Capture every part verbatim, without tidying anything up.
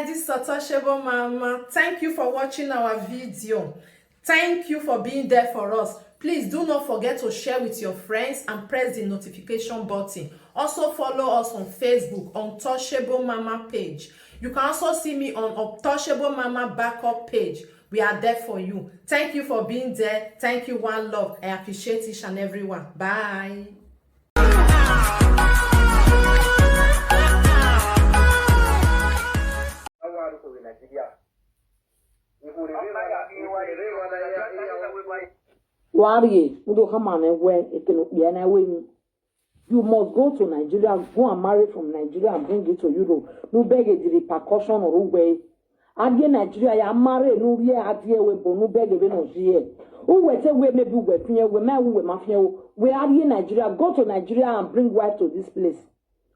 This is Untouchable Mama. Thank you for watching our video. Thank you for being there for us. Please do not forget to share with your friends and press the notification button. Also follow us on Facebook, Untouchable Mama page. You can also see me on Untouchable Mama backup page. We are there for you. Thank you for being there. Thank you, one love. I appreciate each and every one. Bye. Warie, udo kama na we ekeno kpia na we ni. You must go to Nigeria, go and marry from Nigeria and bring it to Europe. No beg the repercussion or way. Adie Nigeria ya marry no ye adie we bo no beg be no ye. Who we say we maybe we fie we ma we ma fie we adie Nigeria, go to Nigeria and bring wife to this place.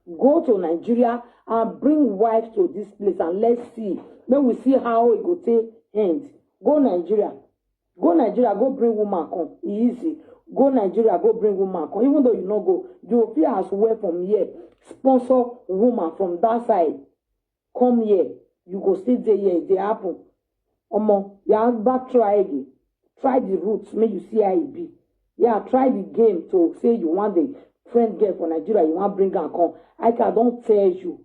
Go to Nigeria and bring wife to this place and let's see. Then we see how it go take end. Go Nigeria. Go Nigeria, go bring woman come. E easy. Go Nigeria, go bring woman come. Even though you no go, you fit as well from here sponsor woman from that side. Come here, you go still dey here. E dey happen. Omo, you have back try again. Try the route, make you see how e be. Yeah, try the game to say you want the friend girl for Nigeria, you want bring am come. I can don tell you.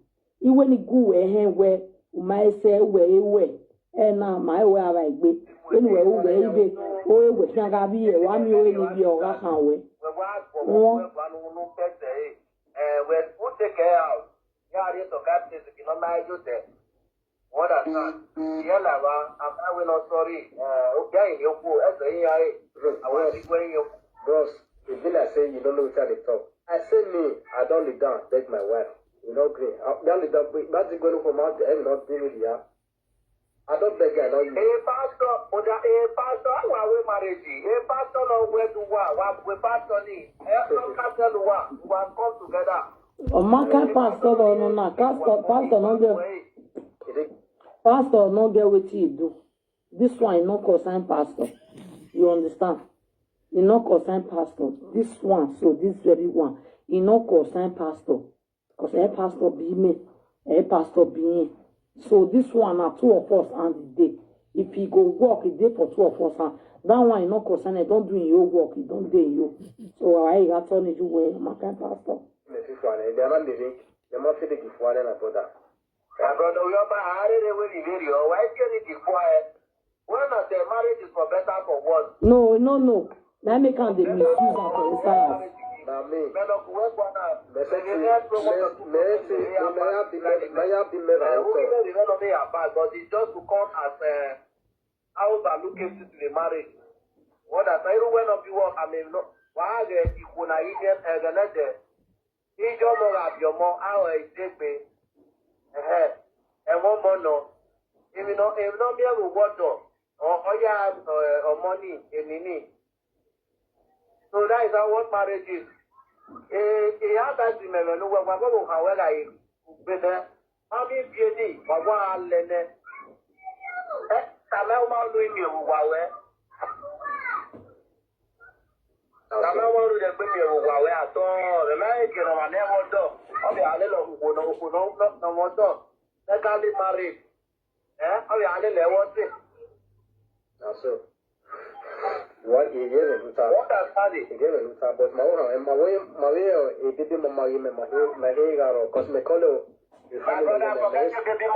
Iwe ni gu we hen we umaise we ewe. E na ma ewe ara igbe. Enu we uwe ibe. O ewe kanga bi e wa mi o eni bi o ga kan we. Won. What a time. Here na wa, am I we not sorry? Uh, okay, you go as a here. I want to go you. Bros, e be like say you don't know wetin I dey talk. I say me, I don lay down beg my wife. You no gree. I don lay down beg, but the going for mouth, I not deal with ya. I don beg, I don use. Hey, pastor, oda, hey, pastor, how are we marriage? Hey, pastor, no, where do wa, wa, we pastor ni. Hey, no, pastor, do wa, we come together. Omaka pastor no na pastor pastor no get pastor no get wetin he do. This one e no concern pastor. You understand? E no concern pastor. This one, so this very one, e no concern pastor. Because eh pastor be me, eh pastor be him. So this one na two of us and the day. If he go work, e dey for two of us and that one e no concern. E don do him own work, e don dey him own. So I got turn you well, my kind pastor. Me fi fwane, the man dey make, the man fi dey give fwane na brother. My brother, we are by Harry, they will be very, oh, why can't it be quiet? When I say marriage is for better, for worse. No, no, no. Na make am dey misuse am for inside house. Na me. Mesi mesi maya bi mera uto. But it's just to come as a house and look into the marriage. What I say, when of you work, I mean, no. Why the equal na idiot and the Ijọmọ ra biọmọ ahụ ejegbe. Ehe. Ẹ̀wọ̀n mọ̀ nọ. Èmi nọ èmi nọ mi ẹ̀rù wọ́dọ̀. Ọ̀ya ọmọnì èmi nì. So that is how what marriage is. Ìyá àgbà ti mẹ̀rẹ̀ ló wẹ̀ wá gbọ́dọ̀ kà wẹ́ ra ìgbé bẹ́ẹ̀. Mami bie ni wàwọ́ alẹ́ nẹ. Ẹ kàmẹ́ ọmọ ọdún ìmì ẹ̀rù wà wẹ́. Kama wọn lu dẹgbẹ mi ẹwọ wa wẹ atọ rẹ náà yẹ kẹrọ wà náà wọn dọ ọbẹ alẹ lọ òkò náà òkò náà wọn dọ legally married ẹ ọbẹ alẹ lẹ wọn sè. That's all. What a year and luta. What a study. A year and luta, but my own, my way, my way, a baby mama, you may my hair, my hair, or cause my color. My brother, forget your baby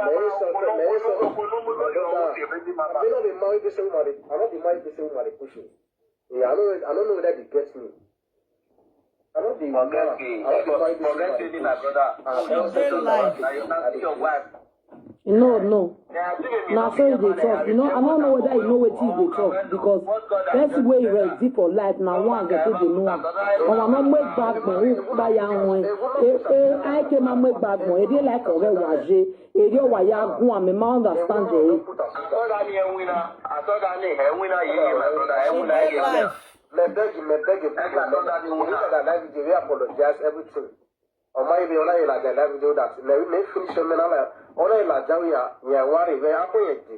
mama. I don't be married, be say woman, I don't be married, be say woman, push you. Yeah, I don't, I don't know whether they get me. I don't be mad. I don't be mad. This is my brother. You dey lie. No, no. Na so you dey talk. You know, I don't know whether you know wetin you dey talk because person wey ready for life na one get to dey know am. Ọmọ mi mú ìgbàgbọ́ ó bá ya wọn. Ẹ ẹ àìké máa mú ìgbàgbọ́ èdè láìka ọ̀rẹ́ wà ṣe èrè ọ̀wà ya gún àmì máa understand ẹ̀. Àtọ́dá ni ẹ win na. Àtọ́dá ni ẹ win na yìí, my brother. Ẹ win na yìí. Me beg you, me beg you, please, me beg you. Look at that live video, we apologize everything. Ọmọ ibi ọ̀nà ìlàjà live video that me me finish me na la ọ̀nà ìlàjà we ya ya worry we akọ ye di.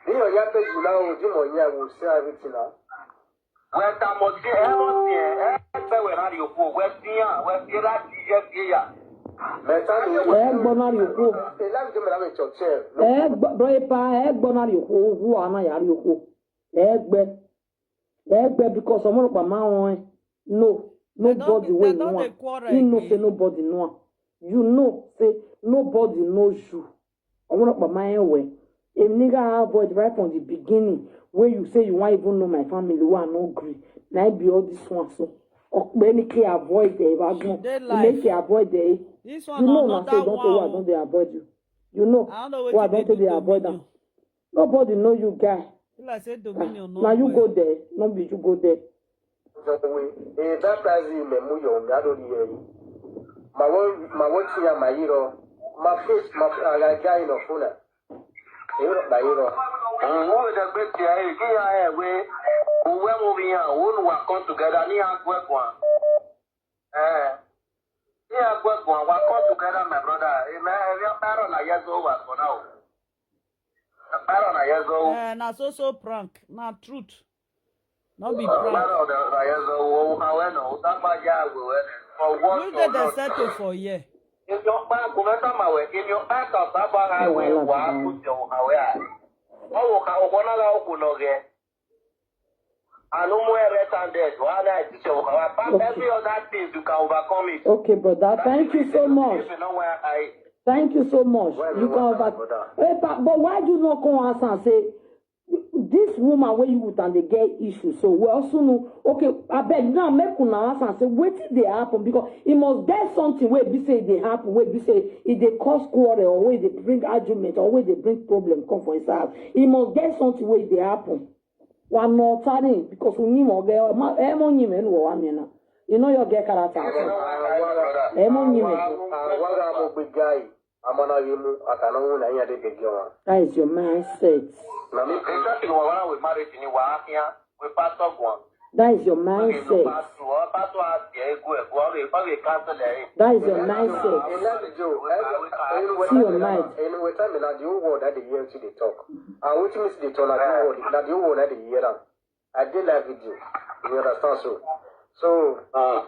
Ni yo ya page na o di mo ya wo see everything na. Wẹ ta mọ sí ẹ lọ sí ẹ ẹ bẹ wẹ rárá yòókù wẹ sí yàn wẹ sí ẹ láti yẹ sí yà. Ẹ gbọ́ náà rí okú. Ẹ gbọ́, bro, ipa, ẹ gbọ́ náà rí okú, owó àná yà rí okú. Ẹ gbẹ, ẹ gbẹ, because ọmọ ọlọ́pàá máa ń rán ẹ. No, nobody wey know am. He know say nobody know am. You know say nobody know you. Ọmọ ọlọ́pàá máa ń wẹ̀. Èmi ní ká avoid right from the beginning wey you say you wan even know my family wey I no gree. Na im be all this one so. Ọ̀pẹ ní kí avoid ẹ̀ wá gan. Make kí avoid ẹ̀. You know na say don tey wey I don dey avoid you. You know wey I don tey dey avoid am. Nobody know you, guy. Be like say Dominion no. Na you go there, no be you go there. Ee, baptize me mu yo, mi ado di yeri. Ma wo, ma wo ti ya ma yiro. Ma face, ma aga guy no funa. Yiro ba yiro. Wo da gbe ti ai ki ya e we. Uwe mu bi ya, wo nu wa come together ni agwe kwa. Eh. Ni agwe kwa, wa come together, my brother. Eh, me, eh, we are na years old for now. Para na years old. Eh, na so so prank, na truth. No be prank. Para na years old. Wo ka we no, uta pa ya we we. For what? You dey dey settle for here. If your back, no matter my way, if your back of that bar highway, wa put your highway. Wo ka o kona la o kuno ge. And no more red handed. Wa na teach you. Apart every other thing, you can overcome it. Okay, brother. Thank you so much. Thank you so much. You can over. Hey, but, but why do you not come ask and say, this woman wey you with and dey get issue? So we also know. Okay, abeg now make una ask and say wetin dey happen, because e must get something wey be say e dey happen, wey be say e dey cause quarrel, or wey dey bring argument, or wey dey bring problem come for his house. E must get something wey dey happen. Wa no tani, because we need more girl. Emo nyime no wa mina. You know your girl character. Emo nyime. Awaga mo big guy. Amana yimu akana wu na ya de big one. That is your mindset. Na mi pesa ti wa wa we marriage ni wa akia we pastor one. That is your mindset. Pastor, pastor a ti e go e go we pa we cancel e. That is your mindset. See your mind. Anyway, time na the whole world that they hear to dey talk. And wetin me see dey talk na the whole world, na the whole world that they hear am. I dey live video. You understand so? So, I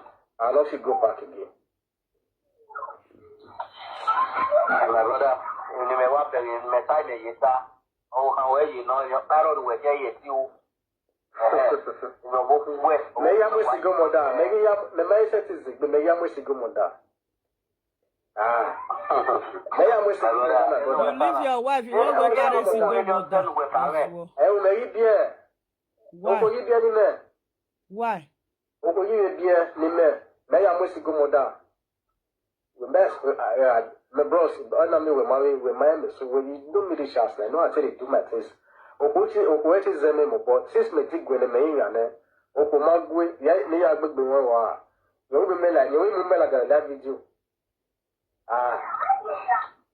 no fit go back again. My brother, you may want to, you may time you ta. Oh, how are you know your parent were there yet you. Me ya mo sigo moda. Me ya, me mindset is, me ya mo sigo moda. Ah. Me ya mo sigo moda. You leave your wife, you wan go carry single mother. Eh, o me yi bie. Why? Oko yi bie ni me. Why? Oko yi bie ni me. Me ya mo sigo moda. We best, uh, uh, my bros, I know me we marry, we marry me, so when you do me the chance, I know I tell you do my things. Oko chi, oko echi zeme mo, but since me dig when me in yane, oko magwe, ya, me ya gbegbe wa wa. You will be me like, you will be me like that video. Ah.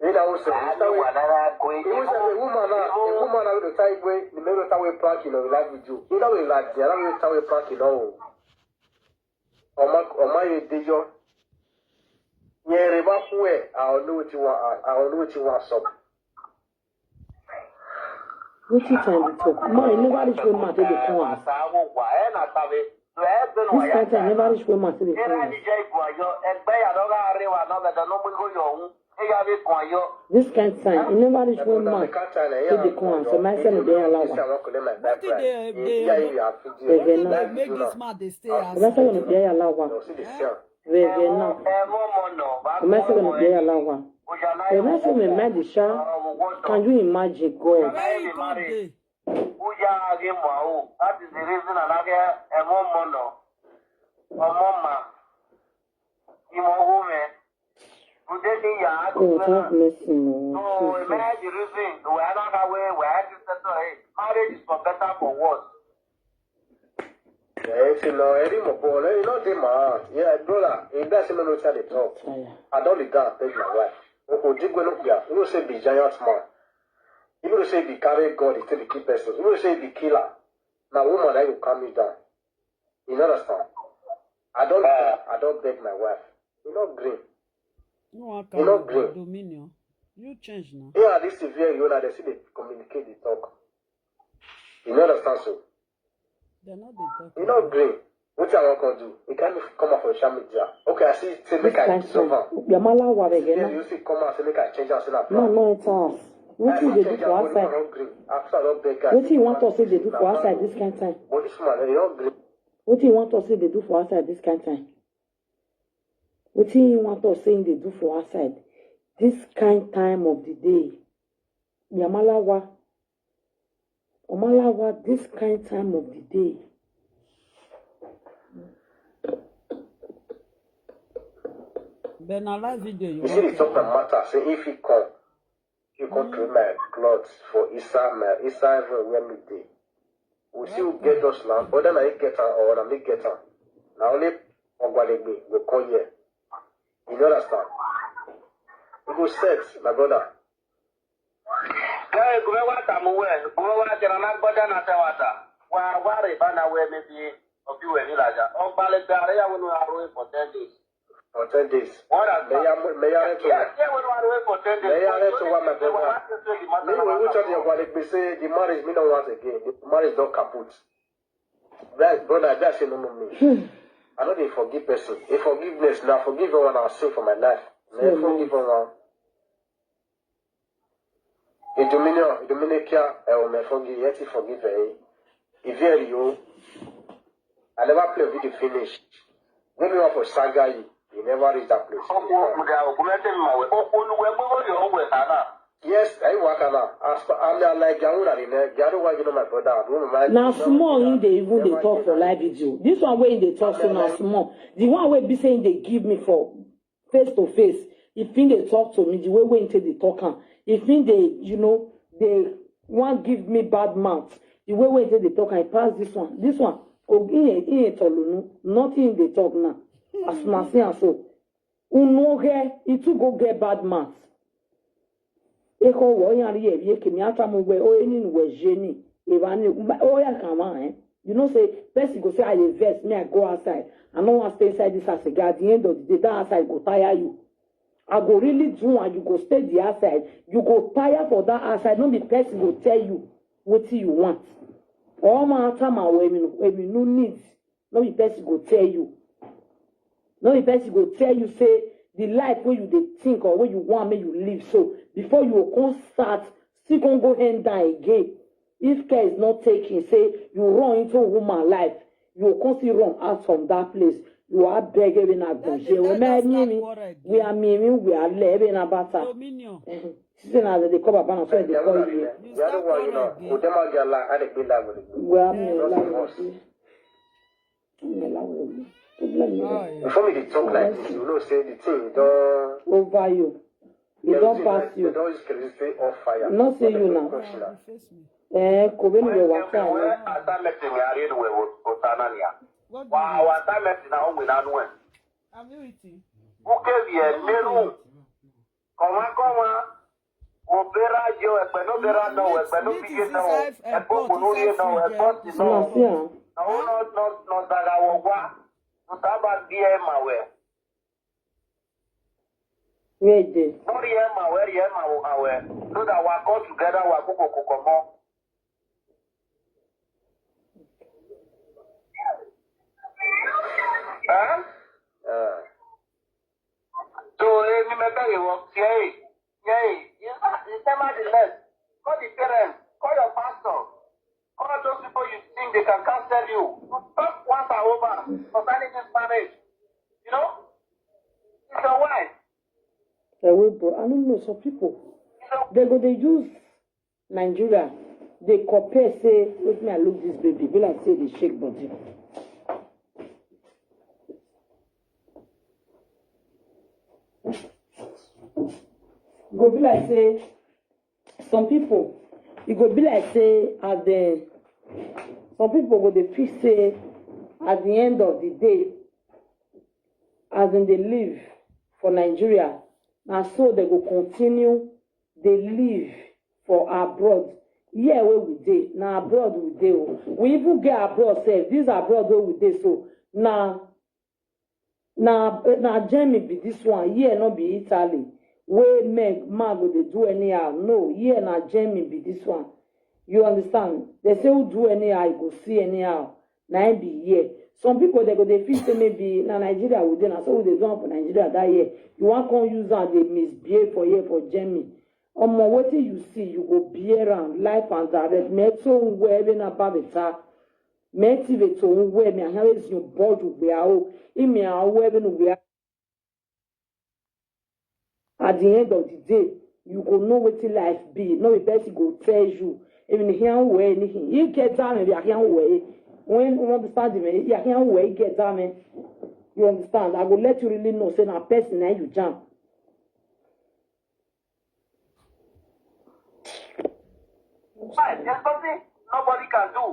You know, so, you know, a woman, a woman, I will tell you, the middle time we prank, you know, like video. You know, we like, you know, we tell we prank, you know. Oma, oma ye de yo. Ye re ba ku e, I don't know what you want, I don't know what you want, so. Wetin time dey talk? Ma, you never reach where man take dey come house. This kind time never reach where man take dey come house. This kind time, you never reach where man take dey come house. So my son dey allow am. Wetin dey, dey, wetin dey make this man dey stay house? My son dey allow am. Reverend now. Reverend say we dey allow am. Reverend say we mind the sha. Can you imagine God? Where he come dey? Uya age mwa o. That is the reason I like emo mono. Omo ma. Imo wo me. Today ni ya. God have mercy, no. So, Jesus. Imagine the reason. We are not away. We are to settle it. Marriage is for better, for worse. Yeah, if you know, any more, you know, the man. Yeah, brother, if that's him, no try to talk. Fire. I don't dey go and beg my wife. Oko, dig when up here. You know, say be giant man. You know, say be carry God, he take the key person. You know, say be killer. Now, woman, I will calm you down. You understand? I don't, I don't beg my wife. You know, green. No, I You know, can't green. Dominion. You change now. Yeah, this is where you know they see they communicate, they talk. You know, understand so? They're not the talk. You know, green. Wetin I wan come do? You can't come out for social media. Okay, I see say make I dissolve am. Yamala wa begena. You see come out say make I change am, say na plan. No, no, it's us. Wetin you dey do for outside? Wetin you want us say dey do for outside this kind time? But this man, he don gree. Wetin you want us say dey do for outside this kind time? Wetin you want us say dey do for outside this kind time of the day? Yamala wa. Omalawa, this kind time of the day. But na live video you You see the talk na matter. Say if he come, you come clean my clothes for inside my inside room where me dey. We see who get us now. Whether na he get am or na me get am. Na only Ogwalegbe go come here. You no understand? We go set, my brother. Guy, gume wata muwe, gume wata na nagbada na tewata. Wa ware bana we maybe obi we ni laja. O bale dare ya wonu aro for ten days. For ten days. What has May ya may ya reto. Yes, yeah, wonu aro for ten days. May ya reto wa, my brother. Me we we talk your Ogwalegbe say the marriage me no want again. The marriage don kaput. That brother, that say no no me. I no dey forgive person. If forgiveness, na forgive everyone I sin for my life. May I forgive everyone. Idominion, Idominikia, eh, may forgive, yet he forgive eh. If you you, I never play with the finish. When you want for saga you, you never reach that place. Okwu okwu da okumete mmawe. Okwu nuwe gbogbo yo ogwe kana. Yes, I work now. As for I'm not like Gaura, you know, Gaura, you know my brother. I don't know my Na small him dey even dey talk for live video. This one wey him dey talk so na small. The one wey be say him dey give me for face to face, if him dey talk to me the way wey him take dey talk am, if him dey, you know, dey wan give me bad mouth, the way wey him take dey talk am, e pass this one. This one, oh, him him him tolunu, nothing him dey talk now. As una see am so, unu oge, e too go get bad mouth. Eko wo yan ri ebi eke mi ata mo we o eni nu we jeni. E ba ni o ya kan wa eh. You know say person go say I dey vex, me I go outside. I no wan stay inside this house again. At the end of the day, that outside go tire you. I go really do and you go stay the outside. You go tire for that outside. No be person go tell you wetin you want. All my time I will emi no need. No be person go tell you. No be person go tell you say the life wey you dey think or wey you want make you live so before you go come start still come go end down again. If care is not taken, say you run into woman life, you go come still run out from that place. You are begging na gbonje we me mi mi we are mi mi we are le we na bata. Dominion. She say na they call baba na so they call you. The other one, you know, Udema Gala, I dey be live with you. We are mi Not la for us. mi la we. Problem you. Before me dey talk like this, you know say the thing don Over you. E don pass They you. Don use crazy say on fire. No say you now. Question na. Eh, ko be ni we wa ka Where ni. assignment me are you we o tanania. What do Wa you wa assignment na o we na nu e. I'm waiting. Buke bi e meru. Koma koma. Wo bera yo e pe no bera no e pe no bi no. E po ko no ye no e po ti Una no. see am. No no no no daga wo wa. No taba bi e ma we. Where dey? No ye ma we ye ma wo awe. So that we come together we cook cook more. Huh? Uh, So, eh, me me tell you what, yeah, yeah, you you never the less. Call the parents, call your pastor, call those people you think they can counsel you. You talk once and over concerning this marriage. You know, it's your wife. Ewe bro, I don't know some people. It's your They go dey use Nigeria. They compare say wetin I look this baby. Be like say they shake body. Go be like say some people, e go be like say as dem some people go dey feel say at the end of the day, as dem dey live for Nigeria, na so dem go continue dey live for abroad. Here wey we dey, na abroad we dey o. We even get abroad sef. This abroad wey we dey so, na na na Germany be this one. Here no be Italy wey men man go dey do anyhow. No, here na Germany be this one. You understand? They say who do anyhow, you go see anyhow. Na im be here. Some people, they go dey feel say maybe na Nigeria we dey, na so we dey do am for Nigeria that year. You wan come use am dey misbehave for here for Germany. Omo, wetin you see, you go bear am life and direct. Me to we be na babita. Me ti be to we me ahia is your body we are. Imi a we be no we are. At the end of the day, you go know wetin life be. No be person go tell you. Even hear we anything. You get down and you hear we. When you understand me, you hear we get down. You understand? I go let you really know say na person na you jam. Fine, there's nothing nobody can do.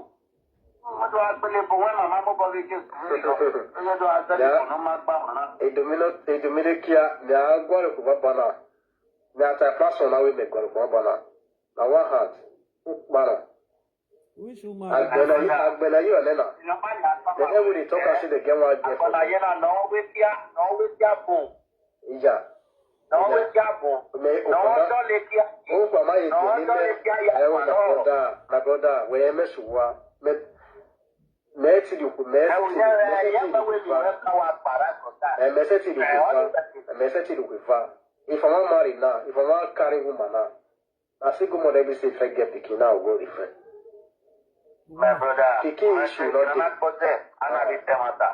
Wọ́n ti wá gbélé bọ̀ wọ́n màmá bọ́ bọ́lí jù. Ẹyẹ tó wá gbẹ́lẹ̀ bọ̀ ló máa gbà wọ́n náà. Èdòmínú èdòmínú kíá ni a gbọ́dọ̀ kò bá bọ̀ náà. Ni a ta ẹ̀ pásọ̀ náà wí mi gbọ́dọ̀ kò bá bọ̀ náà. Na one hand. Ó kpara. Which woman? Agbẹ̀nà yìí agbẹ̀nà yìí ọ̀lẹ́ náà. Ìjọba yà á sábà. Then when they talk and say they get one girlfriend. Àgbọ̀nà yẹn náà náà wé kíá náà wé kíá bò. Ìjà. Náà wé kíá bò. Mẹ Náà òkùnà. Dọ́lé kíá. Ó kò má yẹ Náà tèmi dọ́lé mẹ. Kíá yà Ẹ wò wà na náà. Brother na brother wẹ̀ ẹ mẹ sùn wa. Mẹ mẹ ti di kù mẹ Ẹ wò ti di yẹn mẹ rẹ̀ ti yẹn di bá wẹ̀ kù mi fa. Rẹ̀ ká wa pàrà kọ̀tà. Ẹ mẹ ti di kù fa. Ẹ mẹ ti di kù fa. If I wan marry now, if I wan carry woman now, na single mother be say if I get pikin now go different. My brother, Pikin issue no dey. Ana gbọ́dọ̀ ana bi tẹ́ wọn ta.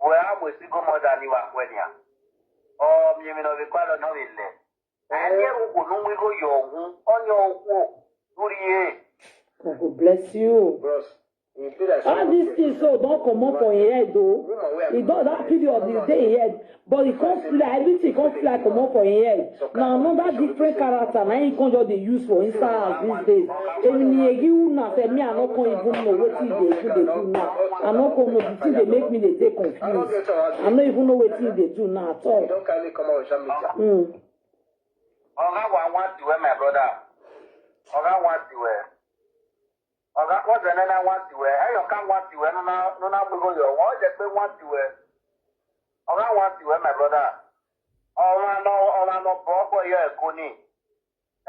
Wẹ́ á wẹ̀ single mother ni wà pẹ́ ni à. Ọ mi mi nọ fi kọ́ àlọ́ náà mi lẹ̀. Ẹni ẹ̀rù kò ní wí kó yọ ọ̀hún, ọ ní ọkú lórí ẹ̀. God go bless you. Bros, e be like All say these things so don comot for im head o. E don that period is dey im head, but e come fly, everything come fly comot for im head. Na another different character na im come just dey use for inside house these days. Èmi ni èyí who na say me I no come even know wetin e dey do dey do now. I no come know the thing dey make me dey dey confused. I no even know wetin e dey do now at all. Don carry me come out social media. Mm. Ọ̀gá wa wá ti wẹ́ my brother. Ọ̀gá wá ti wẹ́. Ọ̀gá kọ́sẹ̀ nínú wá ti wẹ́. Ẹ̀yọ̀ ká wá ti wẹ́ nínú gbogbo yọ̀. Wọ́n jẹ́ pé wá ti wẹ́. Ọ̀gá wá ti wẹ́ my brother. Ọ̀rọ̀ àná ọ̀rọ̀ àná bọ̀ ọ́ bọ̀ yẹ ẹ̀kọ́ ni.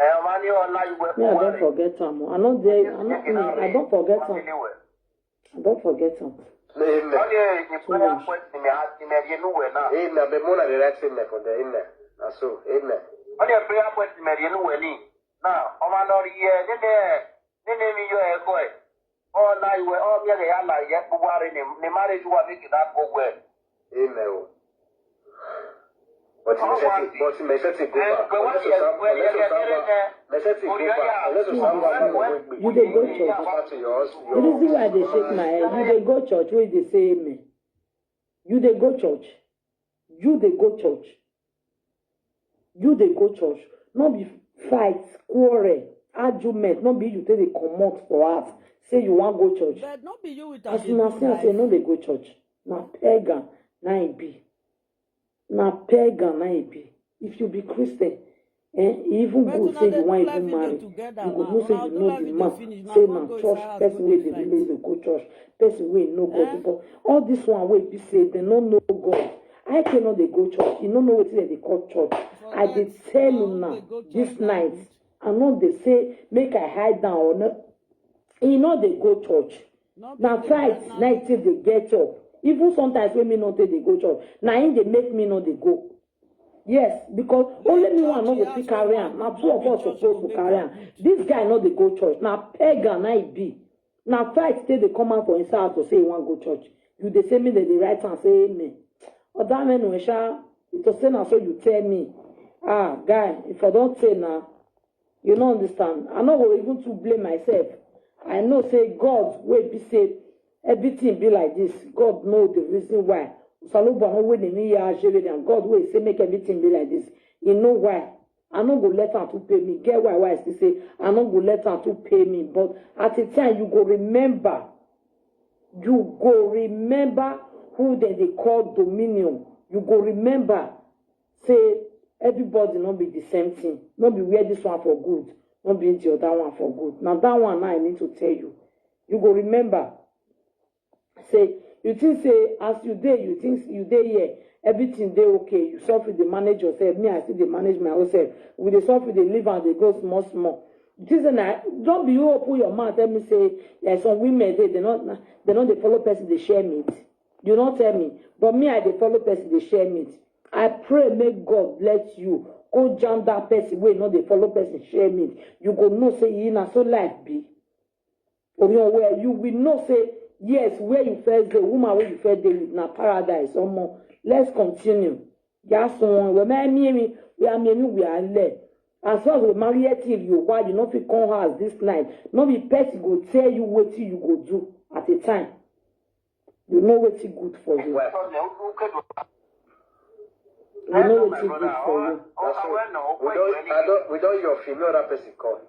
Ẹ̀ ọ̀rọ̀ ní ọ̀la ìwẹ̀ Me, I don forget am. O. I no dey. I no. Me, I don forget am. I don forget am. Amen. Wọ́n ní ìpínlẹ̀ pẹ̀sì mi àti mẹ̀rí inú wẹ̀ náà. Amen. Amen. Mona the right thing for the amen. Na so. Amen. Wọ́n ní ìpínlẹ̀ pẹ̀sì mẹ̀rí inú wẹ̀ ní. Náà ọmọ náà rí ẹ nínú ẹ nínú mi yọ ẹ kọ ẹ. Ọ̀la ìwẹ̀ ọ̀mí ẹ̀rẹ̀ yà là yẹ gbogbo àrẹ ní ní marriage wà ní kìdá gbogbo ẹ̀. Amen. O. But mẹsẹ̀tì but mẹsẹ̀tì go back. Unless you sound unless you sound unless you sound one wey gbè. You dey go church. Go back to your house. The reason why I dey shake my head, you dey go church wey dey say amen. You dey go church. You dey go church. You dey go church. No be fight, quarrel, argument. No be you take dey comot for house. Say you wan go church. But no be you with As una see am say no dey go church. Na pagan na e be. Na pagan na e be. If you be Christian, eh, e even good say you wan even marry. You go know say you know the man. Say na church person wey dey relate dey go church. Person wey know God. But all this one wey be say dem no know God. I cannot dey go church. You no know wetin dem dey call church. I dey tell una this night. I no dey say make I hide down or no. E no dey go church. Na fight na e take dey get up. Even sometimes wey me no take dey go church, na im dey make me no dey go. Yes, because only me one no go fit carry am. Na two of us suppose to carry am. This guy no dey go church. Na pagan na e be. Na fight take dey come out for inside house to say e wan go church. You dey say me dem dey write am say amen. Oda men we sha, to say na so you tell me. Ah, guy, if I don tell na, you no understand. I no go even to blame myself. I know say God wey be say everything be like this. God know the reason why. Salobo àwọn wey dey me ya jere and God wey say make everything be like this. You know why? I no go let am to pay me. Get why why I still say I no go let am to pay me. But at a time you go remember, you go remember who dem dey call dominion. You go remember say everybody no be the same thing. No be where this one for good, no be the other one for good. Na that one now I need to tell you. You go remember say you think say as you dey, you think you dey here, everything dey okay. You suffer dey manage yourself. Me I still dey manage my own self. We dey suffer dey live and dey go small small. This na, don't be you open your mouth tell me say there's some women dey, they not, they not dey follow person dey share meat. You not tell me, but me I dey follow person dey share meat. I pray make God bless you. Go jam that person wey no dey follow person share meat. You go know say you na so life be. Orion, where you will know say yes, where you first dey, woman wey you first dey with na paradise. Omo, let's continue. Yes, one we may me me we are me we are led. As long as we marry till you, why you no fit come house this night? No be person go tell you wetin you go do at a time. You know wetin good for you. You know wetin good for you. That's why we don't, I don't, we don't your film, no other person call.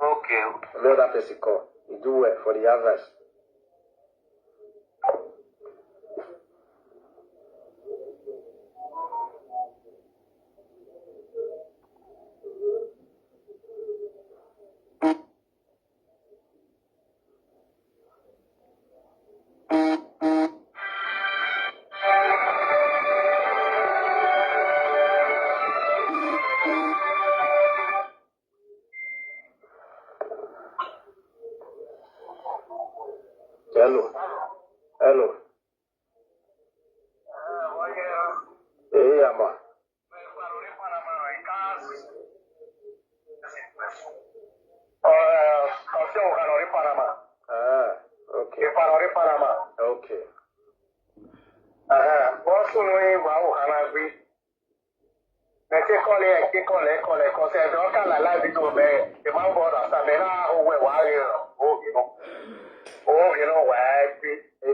Okay. No other person call. You do well for the others. Hello. Hello. Hey, Ama. Ah, okay. Okay. Bọ́sùn ní wàá wò hánà gbé. Mẹ̀tí kọ́lé ẹ̀ kí kọ́lé kọ́lé kọ́ sí ẹ̀dọ̀ ọ̀kà làlá ibi tó bẹ̀rẹ̀. Ìmọ̀ ń bọ̀ ọ̀dà sàmì náà owó ẹ̀ wàá rí rọ̀. Owó mi náà. Owó mi náà wà á gbé.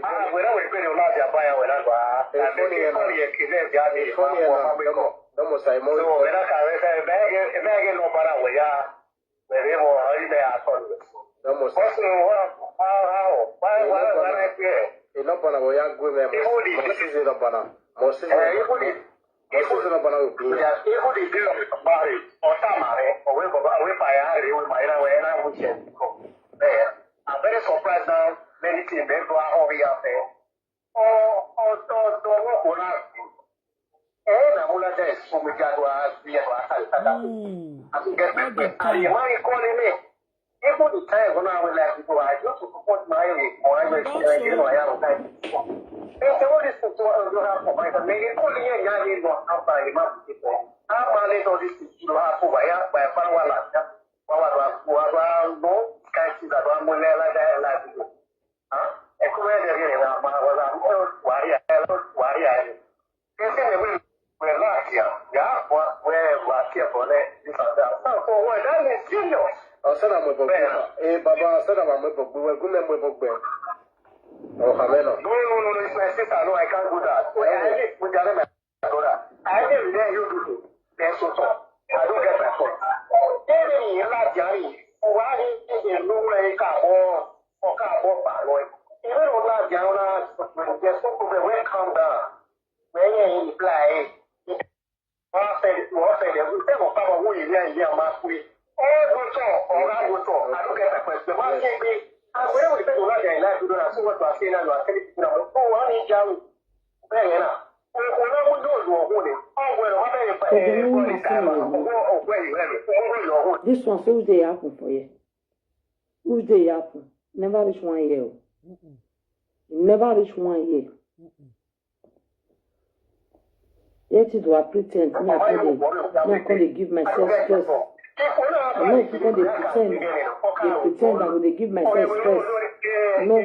Àwọn ìwé náà wò pé ní o náà ti àbáyá wẹ̀ náà gbà á. Àmì kí kọ́lé ẹ̀ kí lẹ́ẹ̀ bí á ní ìmọ̀ ń bọ̀ ọ̀dà gbé kọ́. Dọ́mọ̀ Simon. So, wẹ̀ náà kà wẹ́ sẹ́yìn bẹ́ẹ̀ kí lọ́ọ́ bára wẹ̀ yá. Bẹ̀rẹ̀ wọ̀ ọ́ ilẹ̀ àtọ̀lù. Dọ́mọ̀ Simon. Wọ́n sùn wọ́n á á ọ̀ wá wá wá láìpẹ́ ẹ̀. Ìlọ́bọ̀nà wọ̀ yá gbé mẹ́. Ibo ni? Mọ̀ sí ìlọ́bọ̀nà. Mọ̀ sí ìlọ́bọ̀nà. Mọ̀ sí ìlọ́bọ̀nà òbí. Ibo ni bí ọ̀gbà rẹ̀ ọ̀tá màá rẹ̀ ọ̀wé bàbá ọ̀wé bàyà rẹ̀ ọ̀wé màá yẹn náà wẹ̀ náà wọ̀ jẹ̀ kọ̀. Bẹ́ẹ̀, I'm very surprised now many things bẹ́ẹ̀ tó ahọ́n rí yà fẹ́. Ọ ọ tọ́ tọ́ wọ́n kò náà sí. Ẹ ẹ́ nà múlá jẹ́ ìsúnmi jáde wá sí ẹ̀rọ àkàlẹ̀ kàkà. Àti gẹ́gẹ́ pé àyè máa ń kọ́ nílé. Even the time when I was like, people, I used to support my own, or I was sharing, you know, I have a guy. They say, what is the two of you have for my family? They call me and I didn't know how far you have to go. How far let all these things, you know, how far, yeah, by far, one like that. What was, what was, no, can't see that one more like that, like, you know. Huh? And come here, you know, I was, I was, why, I was, why, I Ese ne wuli wɛ lafiya ya wa wɛ lafiya bɔ lɛ nifa da san ko wɛ da mi serious. Ɔsɛdɛ mo bɔ gbɛ. Ee baba ɔsɛdɛ ma mo bɔ gbɛ wɛ gunɛ mo bɔ gbɛ. Ɔ hamɛ nɔ. No no no no it's my sister no I can't do that. Wɛ ayi ni mo jara mɛ a dɔ la ayi ni mi dɛ yo dudu lɛ sotɔ I don't get my point. Ee ni mi yɛ la jari o wa ni e yɛ lo wɛ ka bɔ ɔ ka bɔ ba lɔ ye. Even o la jari o la jɛ so ko bɛ wɛ calm down. Wee nye ya reply. Wọ́n fẹ́ wọ́n fẹ́ dẹ̀ wọ́n fẹ́ mọ̀ fáwọn owó ìlú ayé a máa pé. Ẹ wò tọ̀ ọ̀rá wò tọ̀ àdúgbò pẹ̀pẹ̀ ṣe máa ṣe gbé. Àgbẹ̀rẹ̀ wò ìfẹ́ tó lájà ìlà ìdúró náà tí wọ́n tó àṣẹ náà lọ àṣẹ ní ìdúró àwọn tó wọ́n ní ìjà wò. Bẹ́ẹ̀ yẹn náà. Òkú náà mú yóò lu ọ̀hún ni. Ọ̀hún ẹ̀rọ wọ́n bẹ̀rẹ̀ pẹ̀lú ẹ̀kọ́ ní ìta ẹ̀rọ. Ọ̀hún ọ̀hún ẹ̀yìn rẹ̀ ló kún mú ìlú ọ̀hún. This one so dey happen for here. Which dey happen? Never reach one year o. Never reach one year. Yet it was pretend. Me I come dey me I come dey give myself stress. I no fit come dey pretend dey pretend I go dey give myself stress. No.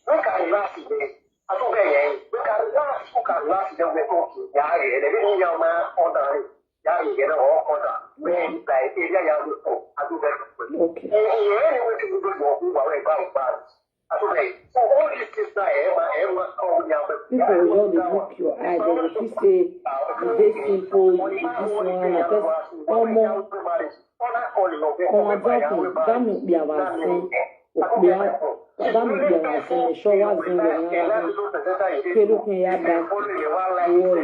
Look at last day. I don't get it. Look at last, look at last day. We're talking. Yeah, yeah, they didn't know my order. Yeah, yeah, they all order. When by area, yeah, we go. I do that. Okay. And anyway, to do your who are about. I don't get it. So all these things that Emma, Emma, oh, yeah, but people will just dey look your eye, they go feel say you dey simple, you be this one, na person omo. Ọmọ jáde dánù pé àwọn àṣẹ òpè dánù pé àwọn àṣẹ ìṣọ́ wá sí ìwé ńlá kéré pé ya bá wọ yìí.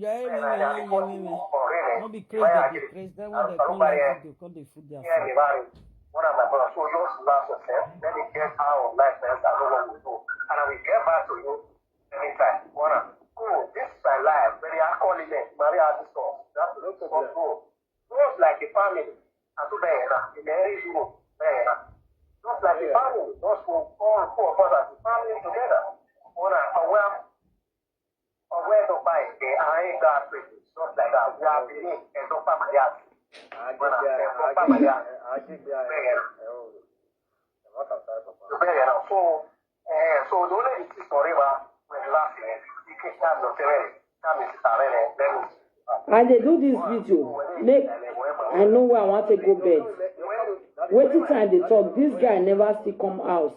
Oya, eh, women, yeah, yeah, women. No be craze, they be craze. Then when they come live video, come dey foot their foot. One of my brother, so just relax yourself. Let me get out of life first. I don't want to do. And I will get back to you anytime. One, oh, this is my life. Very alcoholic, Maria Addison. That's the problem. Just like a family. And so there, in the area, you know, there. Just like a family. Just for all four of us as a family together. One, and well, ọwọ́ ẹ̀ tó pa ẹ̀jẹ̀ àárín gba àpèjì just like that. We are being ẹ̀dọ́ pàmàlẹ́ àti. Àjẹgbẹ́ àjẹgbẹ́ àjẹgbẹ́ àjẹgbẹ́ àjẹgbẹ́. Bẹ́ẹ̀ yẹn náà. So, eh, so the only thing is sorry wa, when last year, the case time no tell me, time is sorry, let me. I dey do this video make I know where I want to go bed. Wetin time dey talk, this guy never still come house.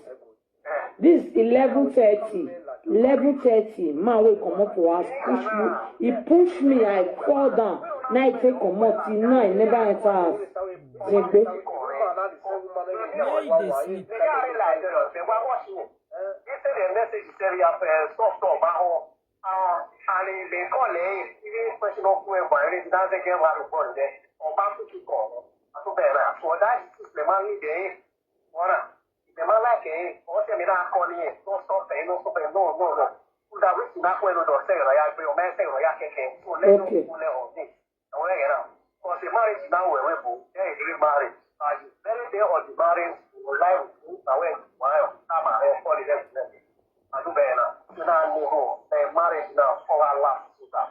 This eleven thirty, eleven thirty, man wey comot for house push me, he push me, I fall down. Now I take comot, till now I never enter house. Jegbe. Where you dey sleep? Okay. Because the marriage now we will go, there is real marriage. And the very day of the marriage, you will lie with me, I will, I will, I will, I will, I do better. So now, no, no, the marriage now, for our last sister.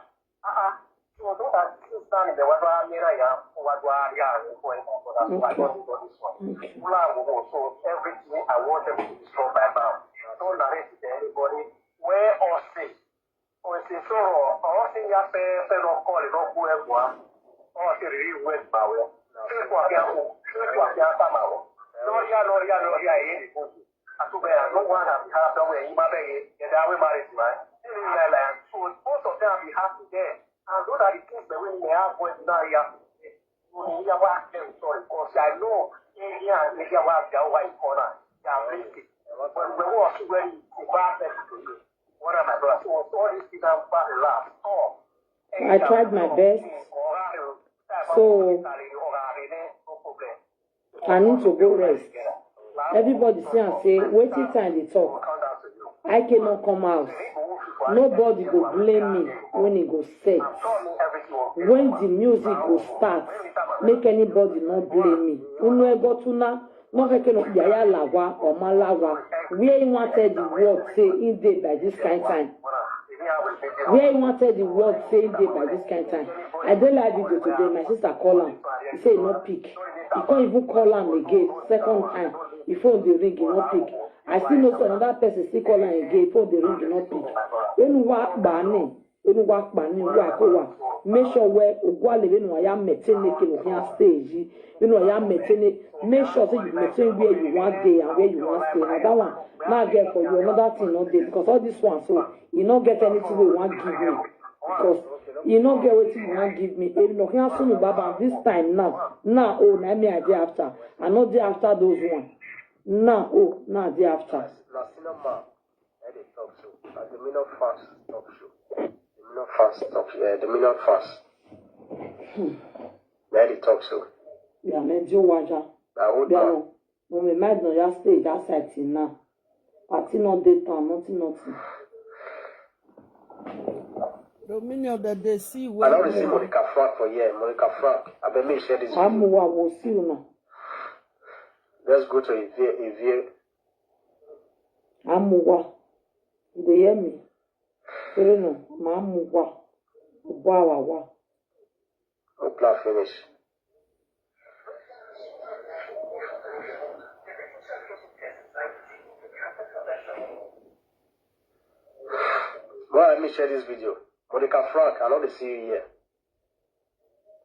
Uh-uh. So don't that sister in the weather, Mira, yeah, for what we are, yeah, we going on for that, so I don't do this one. Okay. Ula will go. So everything I want them to destroy by now. Don't narrate it to anybody. Where or say, or say, So, ɔwɔ se ya fɛfɛ nɔ kɔle nɔ ku ɛgua. Ɔwɔ se riri wu ɛgba wɛ. Fi kua kia ku, fi kua kia sama wɔ. Nɔ ya, nɔ ya, nɔ ya ye. Asu bɛ ya, no one have ha dɔ wɛ yi ma bɛ ye. Yɛ da wɛ ma re ti ma. Like, like, so most of them be happy there. And those are the things that when they have when now ya. So, ya wa, sorry, 'cause I know, yeah, yeah, ya wa, ya wa, corner. Ya, really. But we want to when you go back to you. What am I doing? So, all these things I'm back to laugh. Oh. I tried my best. So, I need to go rest. Everybody see and say, waiting time they talk. I cannot come out. Nobody go blame me when it go set. When the music go start, make anybody not blame me. Unu ego tuna, no keke no yaya lawa or malawa. Where you wanted the world say in day by this kind time. Where he wanted the word say he dey by this kind time. I dey live video today, my sister call am. He say he no pick. He come even call am again, second time. He phone dey ring, he no pick. I still know say another person still call am again, phone dey ring, he no pick. Enu wa kpa ni, enu wa kpa ni, wa ko wa. Make sure we ogwale we no ya mete neke no here stage. You know ya mete ne. Make sure say you mete where you want dey and where you want stay. Na that one, now get for you another thing no dey because all this one so you no get anything wey you wan give me because you no get wetin you wan give me. Ebi no can sunu baba this time now. Now oh na me I dey after. I no dey after those one. Now oh na I dey after. Na cinema. Na dey talk so. Na the Minion fans talk so. The Minion fans talk so. Yeah, the Minion fans. Na dey talk so. Yeah, man, do waja. Na old man. No, my mind no just stay that side till now. Party no dey town, nothing, nothing. Dominion that they see I well. Don't see Monica Frank for here. Monica Frank, I bet me share this video. Amuwa will see you now. Let's go to Ivie. Ivie. Amuwa. You dey hear me? You know, Mamuwa. Wawawa. Hope na finish. Why let me share this video? Monica Frank, I know they see you here.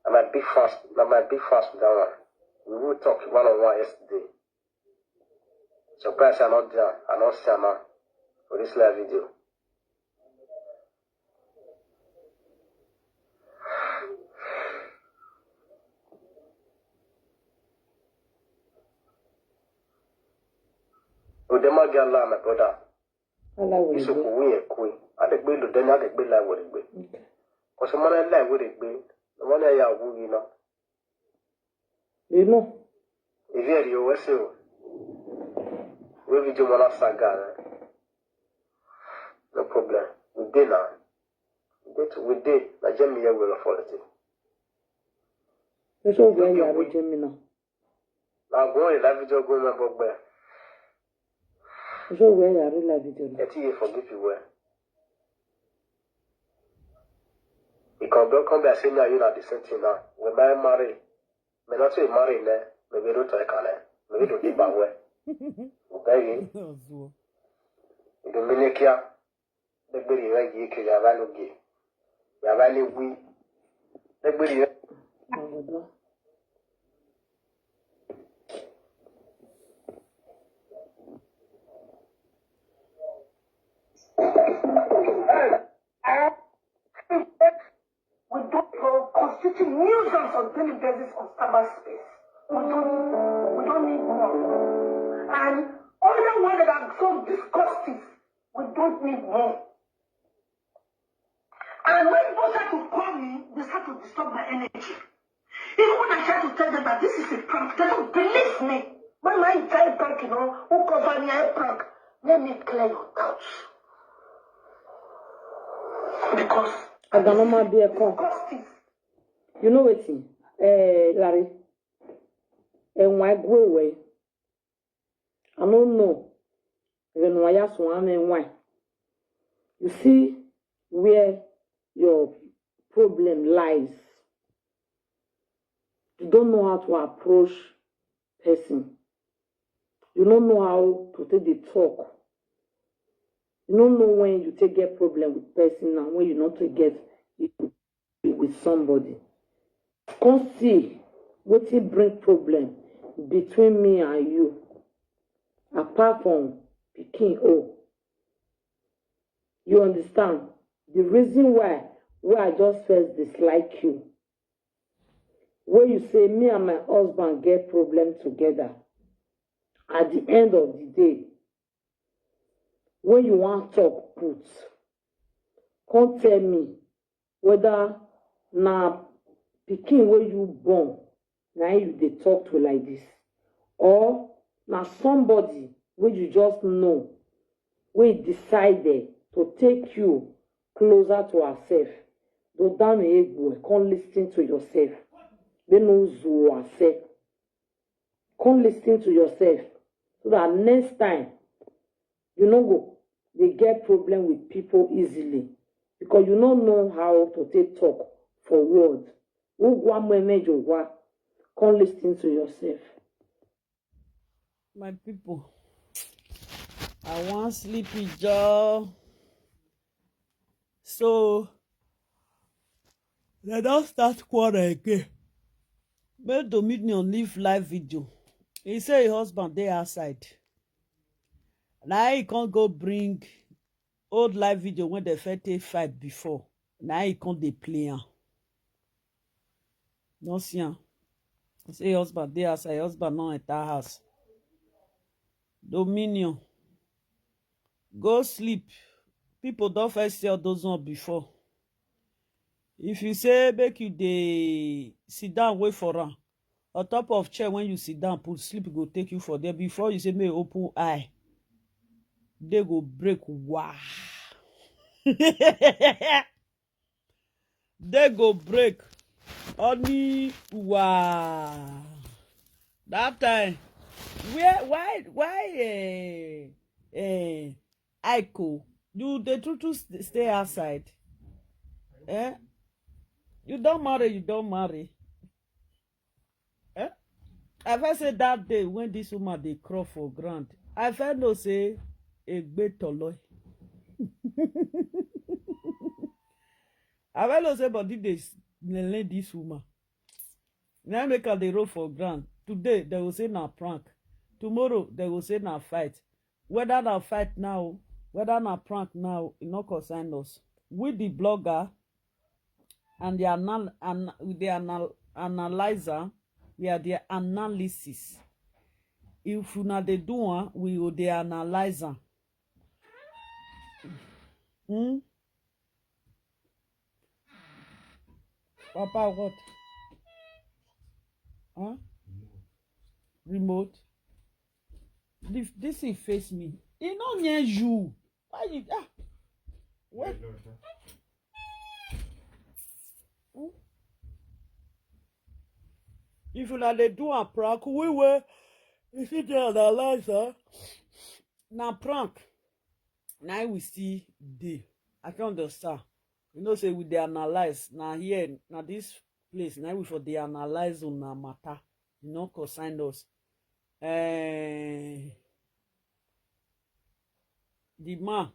And my big fast, na my big fast with that one. We will talk one on one yesterday. Surprise, I not there, I not see am for this live video. Odema get Allah, my brother. Allah will Iso do. Kuwi ekwe. Adegbe do then adegbe live with egbe. Okay. Cause man live with egbe. The one ya wu you know. You know. If you are you say we video mona saga. No problem. We dey now. We dey to- we dey. Na Jemi here will authority. That's what we are Jemi now. Na go in live video go me bogbe. So where you are live video now? Eti ye forgive you well. Because don't come back say me and you na the same thing now. We might marry. Me not to marry ne. Me we don't talk ne. Me we don't keep away. Okay. Dominikia. Egberi rẹ yìí kiri yàrá ló gé. Yàrá lè wí. Egberi rẹ. We don't go constitute nuisance on daily basis on cyberspace. We don't need, we don't need more. And other one that are so disgustive, we don't need more. And when people start to call me, they start to disturb my energy. Even when I try to tell them that this is a prank, they don't believe me. When my entire prank, you know, who cover me a prank, let me clear your doubts. Because Aganoma be a con. Justice. You know wetin? Eh, Larry. Eh, why go away? I don't know. Even why ask one and why. You see where your problem lies. You don't know how to approach person. You don't know how to take the talk. You no know when you take get problem with person and when you no take get issue with somebody. Come see wetin bring problem between me and you, apart from pikin own. You understand? The reason why, why I just first dislike you, when you say me and my husband get problem together, at the end of the day, when you wan talk put, come tell me whether na pikin wey you born na im you dey talk to like this, or na somebody wey you just know, wey decided to take you closer to herself. Dodanu Egbo, come listen to yourself. They no zuo herself. Come listen to yourself so that next time you no go dey get problem with people easily, because you no know how to take talk for word. Ugwa mwemejowa, come listen to yourself. My people, I wan sleep with Joe. So they don start quarrel again. Make Dominion leave live video. He say him husband dey outside. Na he come go bring old live video when they first take fight before. Na he come dey play am. No see am. He say husband dey outside, husband no enter house. Dominion, go sleep. People don first see all those ones before. If you say make you dey sit down wait for am, on top of chair when you sit down put, sleep go take you for there. Before you say make you open eye, they go break. Wow. They go break. Only wow. That time, where, why, why, eh, eh, Aiko, you the true true st- stay outside. Eh? You don't marry, you don't marry. Eh? I first say that day when this woman dey crawl for ground, I first know say egbe toloi. I first know say body dey s- lele this woman. Now make her dey roll for ground. Today they will say na prank. Tomorrow they will say na fight. Whether na fight now, whether na prank now, e no concern us. We the blogger and the anal and the anal analyzer, we are the analysis. If una dey do am, we go dey analyze am. Hmm? Papa, what? Huh? Remote. This, this thing face me. E no near you. Why you ah? What? Hmm? If una dey do am prank, we wey you fit dey analyze am. Na prank. Na im we still dey. I can understand. You know say we dey analyze. Na here, na this place, na im we for dey analyze una matter. E no concern us. Eh, the man,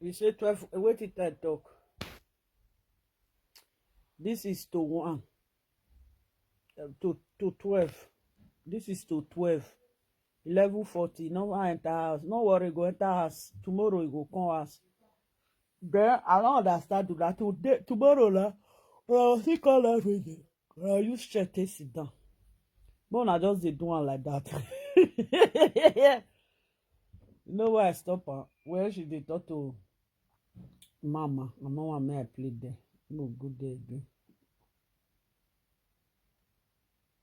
we say twelve, eh, wetin time talk? This is to one, eh, to, to twelve. This is to twelve. Eleven forty, no wan enter house. No worry, go enter house. Tomorrow you go come house. Then I don't understand do that today. Tomorrow, la, but I will still call every day. But I use chair take sit down. But una just dey do am like that. You know why I stop her? Where she dey talk to mama, I no wan make I play there. No go there again.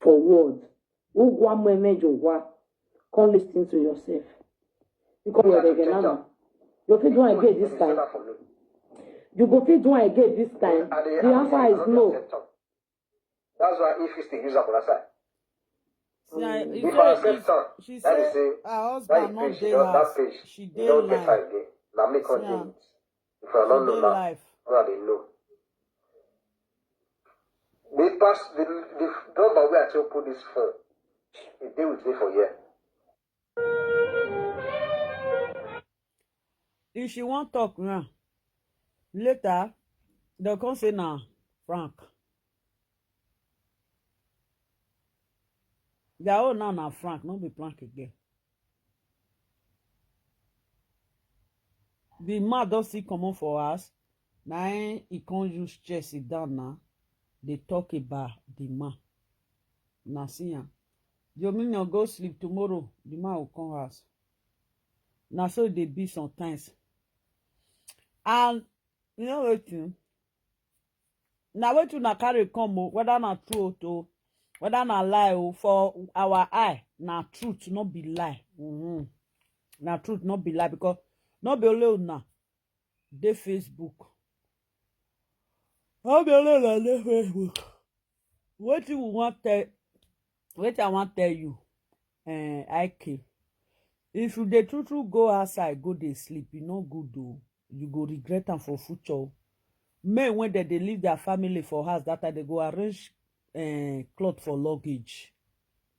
For word. Ugwa mwemejowa. Come listen to yourself. Because you're the Ghana. You fit do am again this time. You go fit do am again this time. The answer is no. That's why if you still use up on that side. See, I, you If say, I accept if, some, she that is say say her that husband is no page, you dey know, that house. page, She you dey don't get lie. fight again. Now make on Yeah. it. If I She don't know dey now, life. now they know. They pass the the number where I tell put this phone. They deal with me for here. If she wan talk now, later dem come say na prank. Their own now na prank, no be prank again. The man don still comot for house, na im he come use chair sit down now, dey talk about the man. Na see am. Your minion go sleep, tomorrow the man go come house. Na so e dey be sometimes. And you know wetin? Na wetin una carry come o, whether na true o, whether na lie o, for our eye, na truth, no be lie. Mm-hmm. Na truth, no be lie, because no be only una dey Facebook. No be only una dey Facebook. Wetin we wan tell, wetin I wan tell you, eh, I K. If you dey true true go outside, go dey sleep, e no good o. You go regret am for future o. Men wey dem dey leave their family for house, that time dem go arrange, eh, cloth for luggage.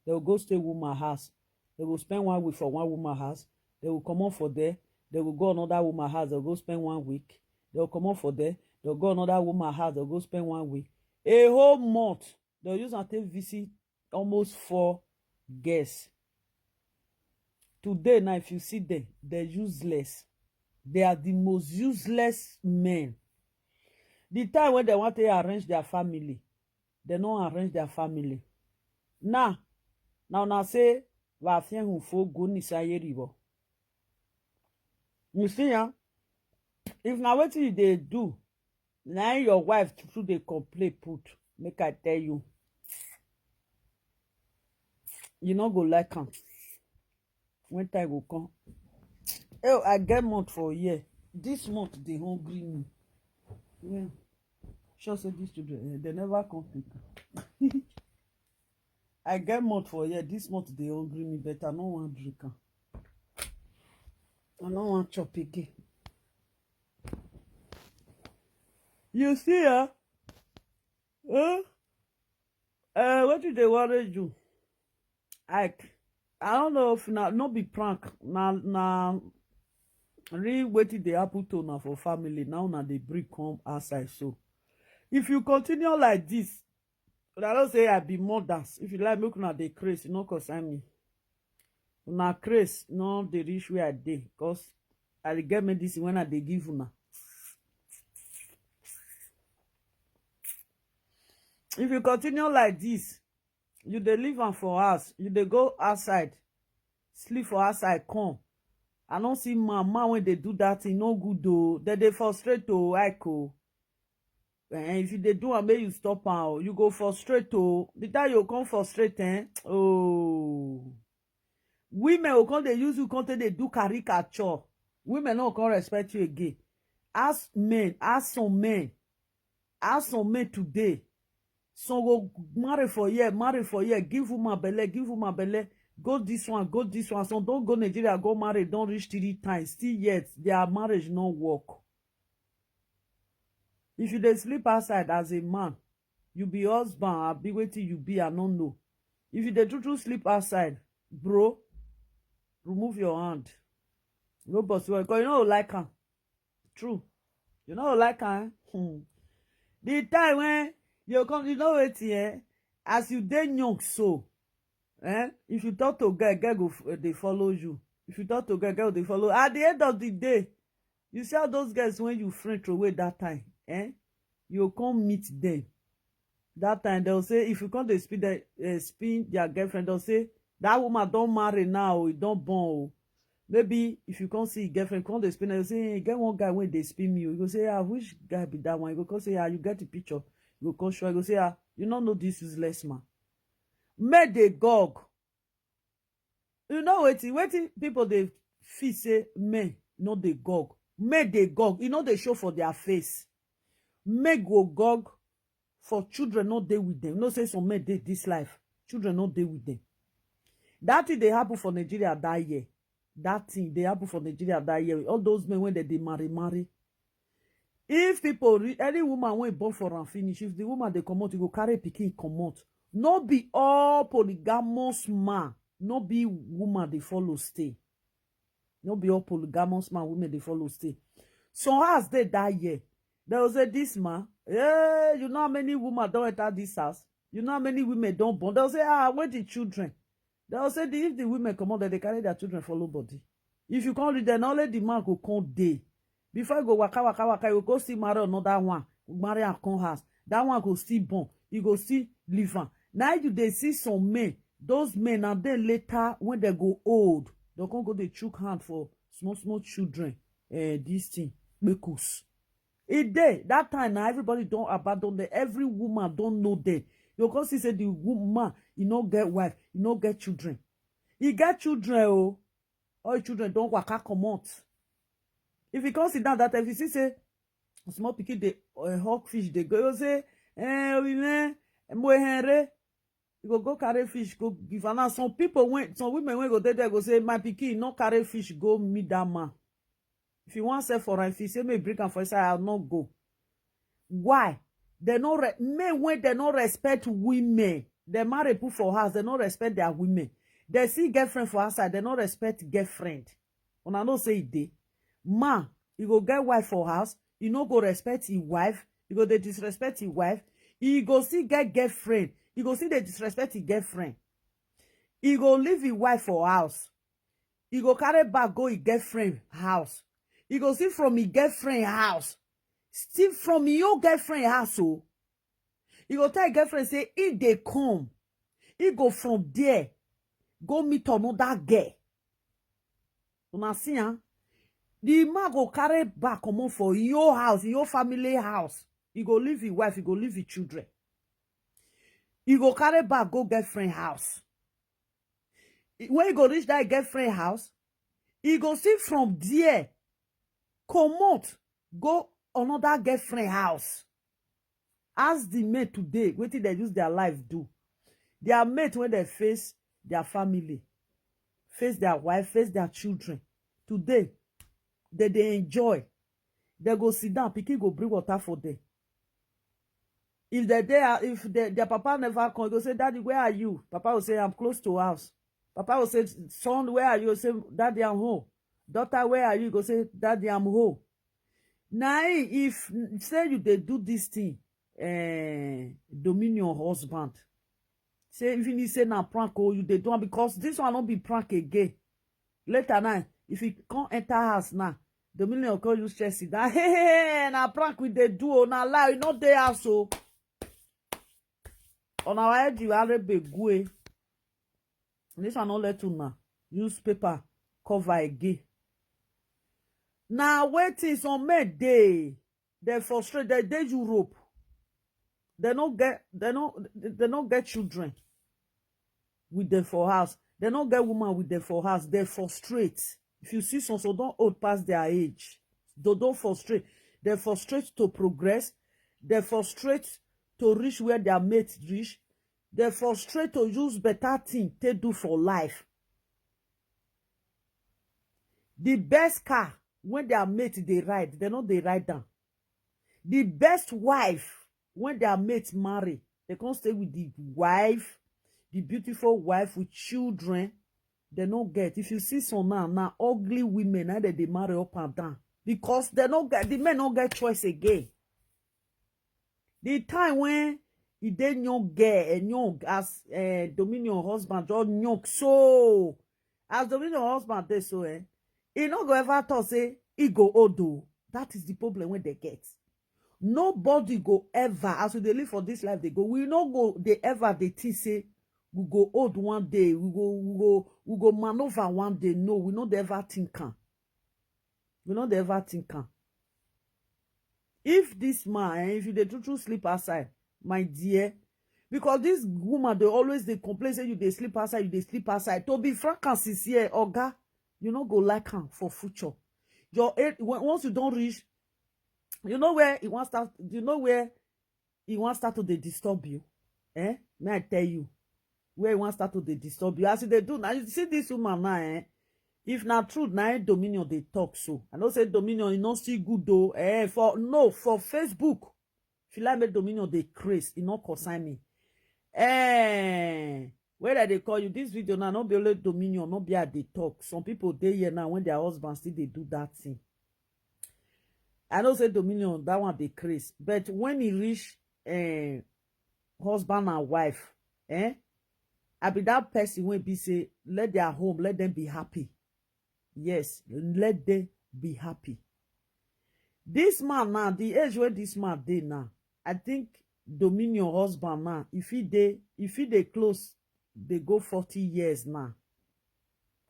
Dem go go stay woman house. Dem go spend one week for one woman house. Dem go comot for there. Dem go go another woman house. Dem go spend one week. Dem go comot for there. Dem go go another woman house. Dem go spend one week. A whole month. Dem use am take visit almost four girls. Today now, if you see them, they're useless. They are the most useless men. The time when they want to arrange their family, they no arrange their family. Now, now, now say, "Wa fie hun fo go ni sa ye ribo." You see, yeah? If na wetin you dey do, na im your wife too dey complain put, make I tell you, you no go like am when time go come. Oh, I get month for here. This month dey hungry me. Yeah. Sure say these children, eh, they never come pick am. I get month for here. This month dey hungry me, but I no wan drink am. I no wan chop again. You see, eh? Eh? Eh, wetin dey worry you? Ike, I don't know if na, no be prank, na, na real wetin dey happen to una for family, na una dey bring come outside so. If you continue like this, una know say I be mothers. If you like, make una dey craze, e no concern me. Una craze no dey reach where I dey, 'cause I dey get medicine when I dey give una. If you continue like this, you dey leave am for house, you dey go outside, sleep for outside, come. I no see man, man wey dey do that thing, no good o. Dem dey frustrate o, Ike o. Eh, if you dey do am, make you stop am o. You go frustrate o. The time you come frustrate, eh? Oh. Women go come dey use you, come take dey do caricature. Women no come respect you again. Ask men, ask some men, ask some men today. Some go marry for here, marry for here, give woman belle, give woman belle, go this one, go this one. Some don go Nigeria, go marry, don reach three times. Still yet, their marriage no work. If you dey sleep outside as a man, you be husband, abi wetin you be, I no know. If you dey true true sleep outside, bro, remove your hand. No boss, well, 'cause you no go like am. True. You no go like am. Hmm. The time when you come, you know wetin, eh? As you dey young so, eh? If you talk to girl, girl go f-, dey follow you. If you talk to girl, girl dey follow. At the end of the day, you see all those girls when you friend throw away that time, eh? You come meet them. That time they'll say, if you come dey spin the, uh, spin their girlfriend, they'll say, "That woman don marry now, e don born o." Maybe if you come see your girlfriend, come dey spin, you say, "Hey, get one guy wey dey spin me o." You go say, "Ah, which guy be that one?" You go come say, "Ah, you get the picture." You go come show, you go say, "Ah, you no know this useless man." Men dey gog. You know wetin, wetin people dey feel say men no dey gog. Men dey gog. E no dey show for their face. Men go gog for children no dey with them. You know say some men dey this life, children no dey with them. That thing dey happen for Nigeria that year. That thing dey happen for Nigeria that year. All those men wey dem dey marry, marry. If people re-, any woman wey born for am finish, if the woman dey comot, you go carry pikin comot. No be all polygamous man, no be woman dey follow stay. No be all polygamous man women dey follow stay. Some house dey that year. They will say, "This man, eh, you know how many women don enter this house? You know how many women don born?" They will say, "Ah, where the children?" They will say, the, if the women come out, then they carry their children follow body. If you can't read, then only the man go come dey. Before you go waka, waka, waka, you go see marry another one, marry and come house. That one go still born. You go see live am. Now you dey see some men. Those men, and then later when they go old, they come go dey chook hand for small, small children. Eh, this thing, kpekus. E dey that time now, everybody don abandon them. Every woman don know them. You come see say the woman, e no get wife, e no get children. E get children, oh, all the children don waka comot. If you come sit down that time, if you see say small pikin dey, uh, hawk fish, dey go, you say, "Eh, women, mo henre." You go go carry fish, go give am. Now, some people, when some women wey go dey there, go say, "My pikin, no carry fish go meet that man. If you wan sell for am, if you say make bring am for inside, I'll not go." Why? They no re- men wey they no respect women. They marry put for house, they no respect their women. They see girlfriend for outside, they no respect girlfriend. Una know say e dey. Man, e go get wife for house, e no go respect e wife, e go dey disrespect e wife, e go still get girlfriend, e go still dey disrespect e girlfriend. E go leave e wife for house, e go carry back go e girlfriend house, e go still from e girlfriend house, still from e own girlfriend house o. E go tell e girlfriend say e dey come, e go from there go meet another girl. Una see am? The man go carry back comot for your house, your family house. E go leave his wife, e go leave his children. E go carry back go girlfriend house. E- When e go reach that girlfriend house, e go see from there comot go another girlfriend house. Ask the men today wetin they use their life do. Their mate, when they face their family, face their wife, face their children, today they dey enjoy. They go sit down, pikin go bring water for them. If they dey, if they, their papa never come, go say, "Daddy, where are you?" Papa will say, "I'm close to house." Papa will say, "Son, where are you?" Say, "Daddy, I'm home." "Daughter, where are you?" Go say, "Daddy, I'm home." Now, if say you dey do this thing, eh, Dominion husband, say even he say na prank, oh, you dey do am, because this one no be prank again. Later now, if he come enter house now, Dominion come use chest sit down. "Hey, hey, hey, na prank we dey do, oh, na lie, you no dey house, oh." On our head, you are a big way. This one no let una use paper cover again. Now, wetin some men dey, they frustrate, they dey Europe. They no get, they no, they no get children with them for house. They no get woman with them for house. They frustrate. If you see some, some don old pass their age, they don frustrate. They frustrate to progress. They frustrate to reach where their mate reach. They frustrate to use better thing they do for life. The best car when their mate they ride, they no dey ride down. The best wife when their mate marry, they come stay with the wife, the beautiful wife with children. They no get. If you see some now, now ugly women, now that they marry up and down, because they no get, the men no get choice again. The time when he dey young girl, eh, young as, eh, Dominion husband just young, so as Dominion husband dey so, eh, he no go ever talk say he go old o. That is the problem when they get. Nobody go ever, as we dey live for this life, they go. We no go, they ever, they think say we go old one day. We go, we go, we go maneuver one day. No, we no dey ever think am. We no dey ever think am. If this man, eh, if you dey true true sleep outside, my dear, because this woman dey always dey complain say you dey sleep outside, you dey sleep outside. To be frank and sincere, oga, you no go like am for future. Your age, when- once you don reach, you know where he wan start. You know where he wan start to dey disturb you. Eh? May I tell you where he wan start to dey disturb you? As e dey do now, you see this woman now, eh? If na true, na him Dominion dey talk so. I know say Dominion, e no see good though. Eh, for no, for Facebook, if you like make Dominion dey craze, e no concern me. Eh, Where I dey call you this video now, no be only Dominion, no be I dey talk. Some people dey here now when their husband still dey do that thing. I know say Dominion, that one dey craze. But when e reach eh, husband and wife, eh, I be that person wey be say, let their home, let them be happy. Yes, let them be happy. This man now, the age where this man dey now, I think Dominion husband now, if he dey, if he dey close, they go forty years now.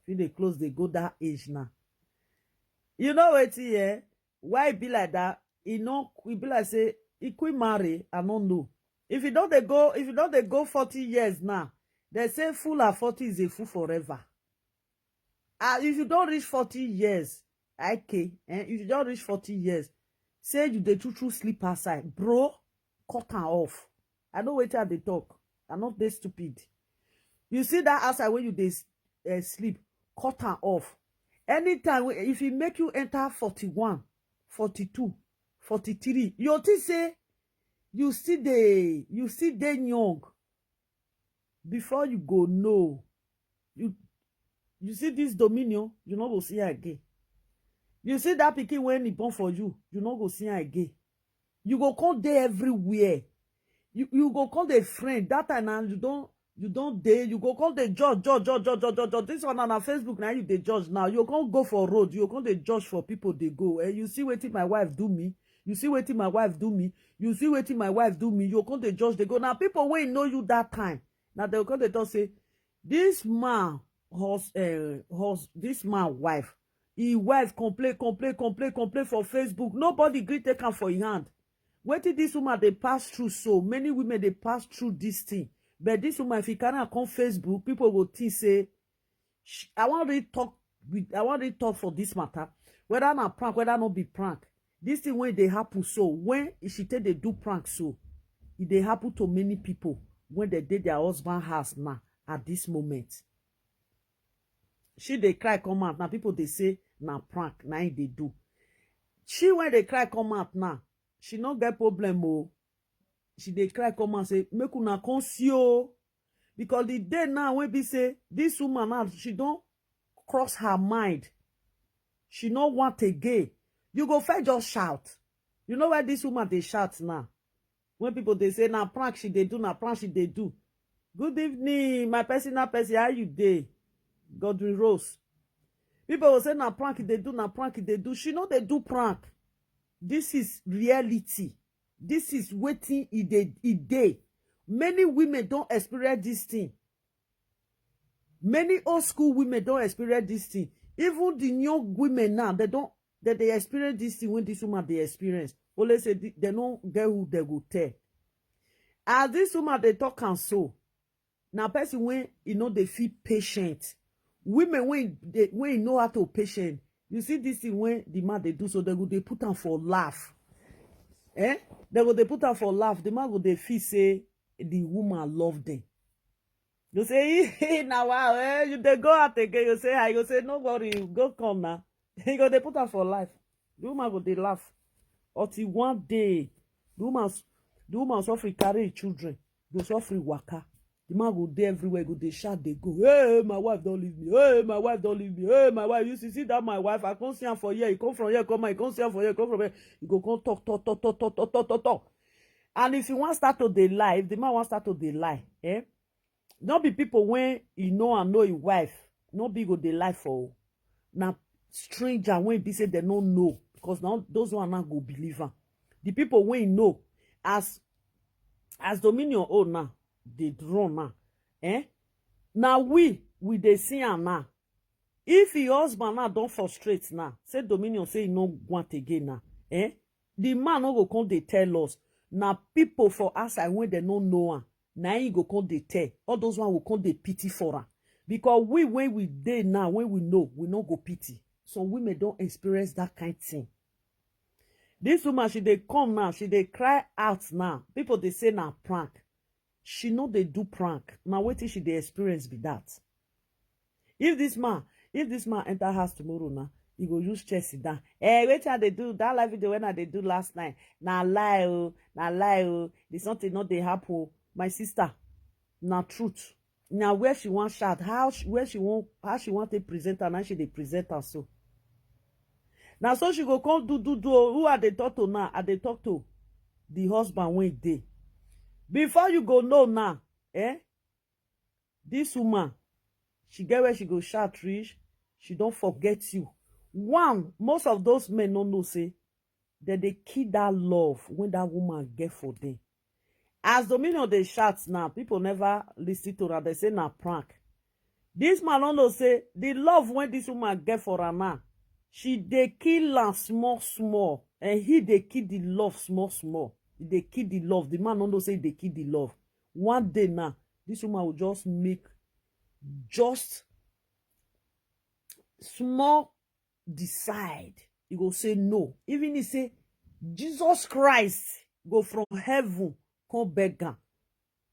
If he dey close, they go that age now. You know wetin, eh? Why e be like that? E no, e be like say e quick marry, I no know. If you don dey go, if you don dey go forty years now, they say fool at forty is a fool forever. Ah, if you don reach forty years, I K, eh, if you don reach forty years, say you dey true true sleep outside, bro, cut am off. I know wetin I dey talk. I no dey stupid. You see that outside wey you dey s- eh, sleep, cut am off. Anytime wey, if e make you enter forty-one, forty-two, forty-three, you think say you still dey, you still dey young. Before you go know, you you see this Dominion, you no go see am again. You see that pikin wey e born for you, you no go see am again. You go come dey everywhere. You you go come dey friend. That time now you don, you don dey, you go come dey judge, judge, judge, judge, judge, judge. This one na, na Facebook now you dey judge now. You come go for road, you come dey judge for people dey go. Eh, you see wetin my wife do me. You see wetin my wife do me. You see wetin my wife do me. You come dey judge dey go. Now people wey know you that time, now they come dey talk say, this man, hus, uh, hus, this man wife, his wife complain, complain, complain, complain for Facebook. Nobody gree take am for him hand. Wetin this woman dey pass through, so many women dey pass through this thing. But this woman, if you carry am come Facebook, people go think say, sh- I wan really talk with, I wan really talk for this matter. Whether na prank, whether no be prank, this thing wey dey happen so, when she take dey do prank so, e dey happen to many people when they dey their husband house now at this moment. She dey cry come out now. People dey say na prank, na im dey do. She when dey cry come out now, she no get problem o. She dey cry come out say make una come see o, because the day now wey be say this woman now, she don cross her mind. She no want again. You go first just shout. You know why this woman dey shout now? When people dey say na prank she dey do, na prank she dey do. Good evening, my personal person. How you dey? Godwin Rose. People go say na prank e dey do, na prank e dey do. She no dey do prank. This is reality. This is wetin e dey, e dey. Many women don experience this thing. Many old school women don experience this thing. Even the young women now, they don, they dey experience this thing when this woman dey experience. Only say the- they no get who they go tell. As this woman dey talk am so, na person wey e no dey feel patient. Women wey dey, wey e know how to patient. You see this thing wey the man dey do so, they go dey put am for laugh. Eh? They go dey put am for laugh. The man go dey feel say the woman love them. You say, "Hey, now wow, eh, you dey go out again." You say, "I," you say, "No worry, you go come now." You go dey put am for life. The woman go dey laugh until one day the woman, s- the woman suffer carry him children, go suffer waka. The man go dey everywhere, go dey shout, dey go, "Hey, my wife don leave me. Hey, my wife don leave me. Hey, my wife. You see, see that my wife. I come see am for here. He come from here, come. I come see am for here, come from here." He go come talk, talk, talk, talk, talk, talk, talk, talk, talk. And if he wan start to dey lie, if the man wan start to dey lie, eh? No be people when he know and know his wife, no be go dey lie for o. Na stranger when be say they no know, because now those one now go believe am. The people when he know, as as Dominion own now, they run now. Eh? Now we we dey see am now. If your husband now don frustrate now, say Dominion say he no want again now. Eh? The man no go come dey tell us. Na people for outside when they no know am, na him go come dey tell. All those one go come dey pity for am. Because we, when we dey now, when we know, we no go pity. Some women don experience that kind thing. This woman, she dey come now, she dey cry out now. People dey say na prank. She no dey do prank. Na wetin she dey experience be that. If this man, if this man enter house tomorrow now, he go use chair sit down. Eh, wetin I dey do? That live video when I dey do last night, na lie o, na lie o. The something no dey happen o. My sister, na truth. Na where she wan shout, how she, where she wan, how she wan take present am, na she dey present am so. Na so she go come do, do, do. Oh, who I dey talk to now? I dey talk to the husband wey dey. Before you go know now, eh? This woman, she get where she go shout reach, she don forget you. One, most of those men no know say dem dey kill that love wey that woman get for them. As Dominion dey shout now, people never listen to her. They say na prank. This man no know say the love wey this woman get for her now, she dey kill am small small, and he dey kill the love small small. He dey kill the love. The man no know say he dey kill the love. One day now, this woman will just make just small decide. He go say no. Even he say Jesus Christ go from heaven come beg am.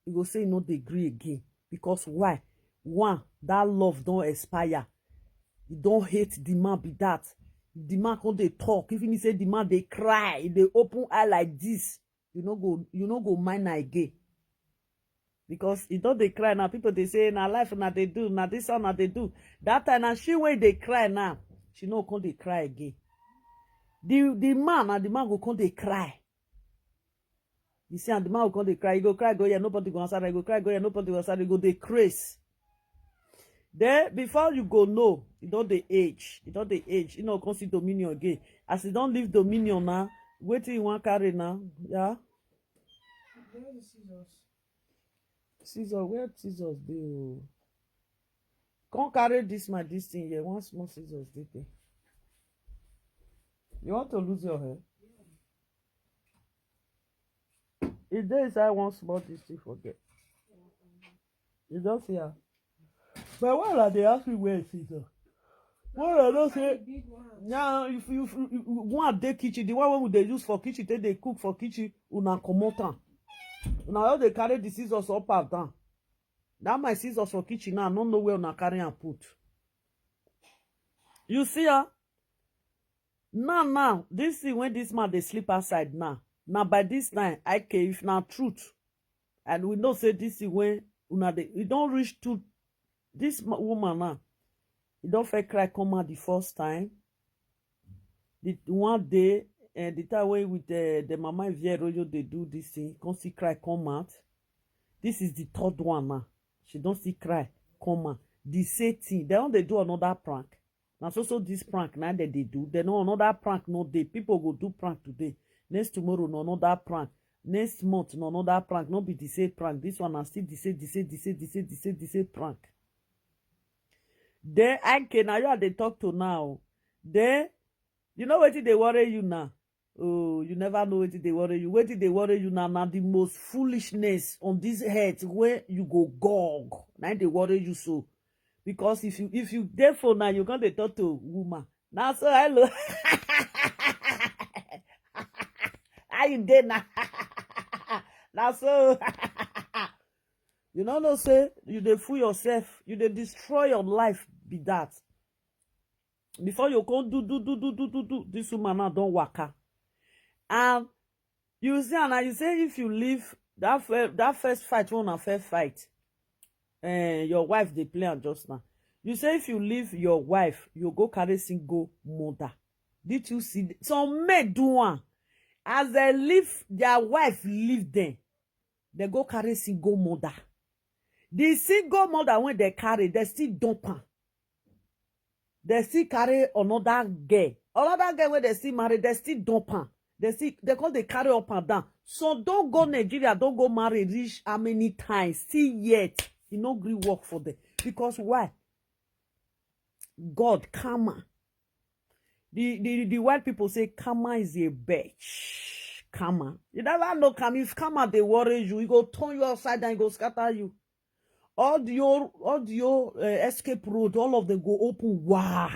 He go say he no dey gree again. Because why? One, that love don expire. He don hate the man be that. The man come dey talk. Even he say the man dey cry, he dey open eye like this. You no go, you no go mind am again. Because he don dey cry now. People dey say, "Na life una dey do, na this one una dey do." That time, na she wey dey cry now. She no come dey cry again. The, the man, na the man go come dey cry. You see, and the man go come dey cry. He go cry go here, nobody go answer am. He go cry go here, nobody go answer am. He go dey craze. Then, before you go know, he don dey age. He don dey age. He no come see Dominion again. As he don leave Dominion now, wetin he wan carry now? Yeah? Where the scissors? Scissors, where scissors dey o? Come carry this my, this thing here. One small scissors dey there. You want to lose your hair? E dey inside one small this thing for there. You don see am? But why una dey ask me where e sit down? Why una no say, now, if you, if you, you go and dey kitchen, the one wey we dey use for kitchen, take dey cook for kitchen, una comot am. Una just dey carry the scissors up and down. That my scissors for kitchen now, I no know where una carry am put. You see am? Now, now, this thing wey this man dey sleep outside now, na by this time, I K, if na truth, and we know say this thing wey una dey, e don reach to this ma-, woman now, e don first cry come out the first time. The one day, eh, the time wey with, eh, the mama Ivie Royo dey do this thing, come see cry come out. This is the third one now. She don see cry come out. The same thing. They don dey do another prank. Na so so this prank na dem dey do. Then no another prank no dey. People go do prank today. Next tomorrow, no another prank. Next month, no another prank. No be the same prank. This one na still the same, the same, the same, the same, the same, the same prank. Then, I K, na you I dey talk to now. Then, you know wetin dey worry you now? Oh, you never know wetin dey worry you. Wetin dey worry you now, na the most foolishness on this earth wey you go gog. Na im dey worry you so. Because if you, if you dey phone now, you come dey talk to woman. Na so, "Hello." "How you dey now?" Na so. You no know say you dey fool yourself. You dey destroy your life be that. Before you come do, do, do, do, do, do, do, this woman now don waka. And you see, and you say if you leave that fir-, that first fight, wey una first fight, eh, your wife dey play am just now. You say if you leave your wife, you go carry single mother. Did you see th-, some men do am? As they leave, their wife leave them, they go carry single mother. The single mother wey they carry, they still dump am. They still carry another girl. Another girl wey they still marry, they still dump am. They still, they come dey carry up and down. Some don go Nigeria, don go marry reach how many times? Still yet, e no gree work for them. Because why? God, karma. The, the, the white people say karma is a bitch. Karma. You never know karma. If karma dey worry you, e go turn you upside down, e go scatter you. All the old, all the old, eh, escape road, all of them go open. Wow.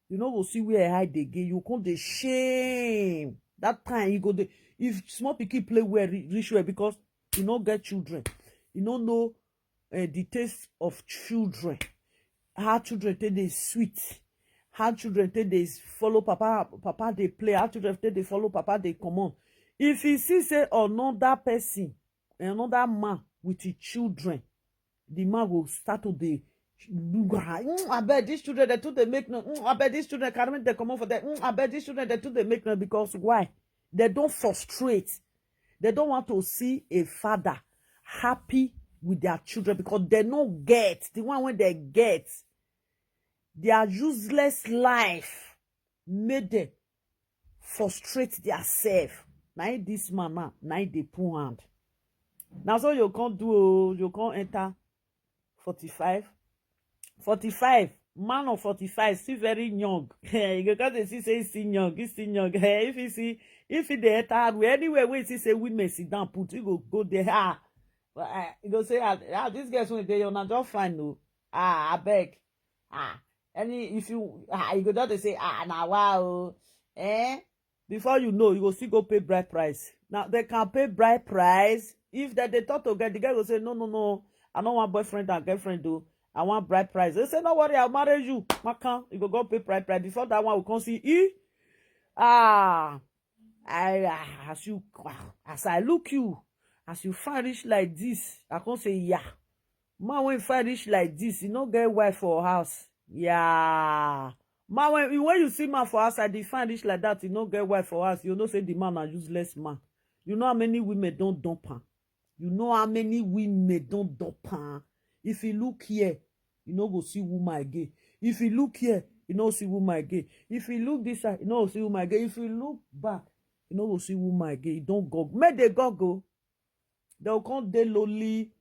You no go see where hide again. You come dey shame. That time you go dey, if small pikin play well, re-, reach well, because you no get children. You no know, eh, the taste of children. How children take dey sweet. How children take dey follow papa, papa dey play. How children take dey follow papa dey comot. If you see say another person, another man with his children, the man go start to dey look her. "Mm, abeg, these children, they too dey make noise. Mm, abeg, these children, carry me, they come out for them. Mm, abeg, these children, they too dey make noise." Because why? They don't frustrate. They don't want to see a father happy with their children because they no get the one when they get. Their useless life made them frustrate their self. Now this man now, now they pull hand. Now so you can't do, oh, you can't enter forty-five. Forty-five, man of forty-five, still very young. You go come dey see say he's still young, he's still young. If he see, if he dey enter hardware, anywhere where he see say women sit down put, he go go there. Ah, well, ah, he go say, "Ah, ah, this girls wey dey, una just fine o. Ah, abeg. Ah, any, if you, ah," he go just dey say, "Ah, na wa o." Eh? Before you know, you go still go pay bride price. Now, they can pay bride price. If that they talk to get, the guy go say, "No, no, no, I don't want boyfriend and girlfriend though. I want bride price." They say, "No worry, I'll marry you." Makan, you go go pay bride price. Before that one will come see, "E, ah, I, ah, as you, ah, as I look you, as you fine reach like this," I can't say, "Yeah." Man, when fine reach like this, you no get wife for house. Yeah. Man, when, when you see man for outside, the fine reach like that, you no get wife for house, you know say the man a useless man. You know how many women don't dump am? You know how many women don't dump am? If you look here, you no go see woman again. If you look here, you no see woman again. If you look this side, you no see woman again. If you look back, you no go see woman again. You don't go. Make they go go. They will come dey lonely.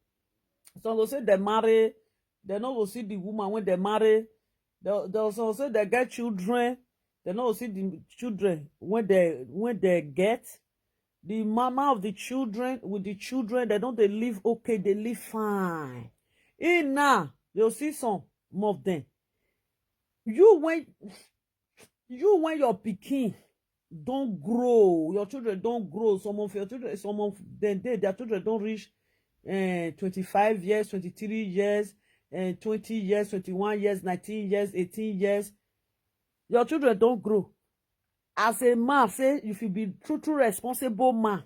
Some go say they marry, they no go see the woman when they marry. They, they also say they get children, they no go see the children when they, when they get. The mama of the children, with the children, they don't, they live okay, they live fine. In now, you'll see some of them. You when, you when your pikin don't grow, your children don't grow. Some of your children, some of them, they, their children don't reach, eh, twenty-five years, twenty-three years, and twenty years, twenty-one years, nineteen years, eighteen years. Your children don't grow. As a man, say, if you be true, true responsible man,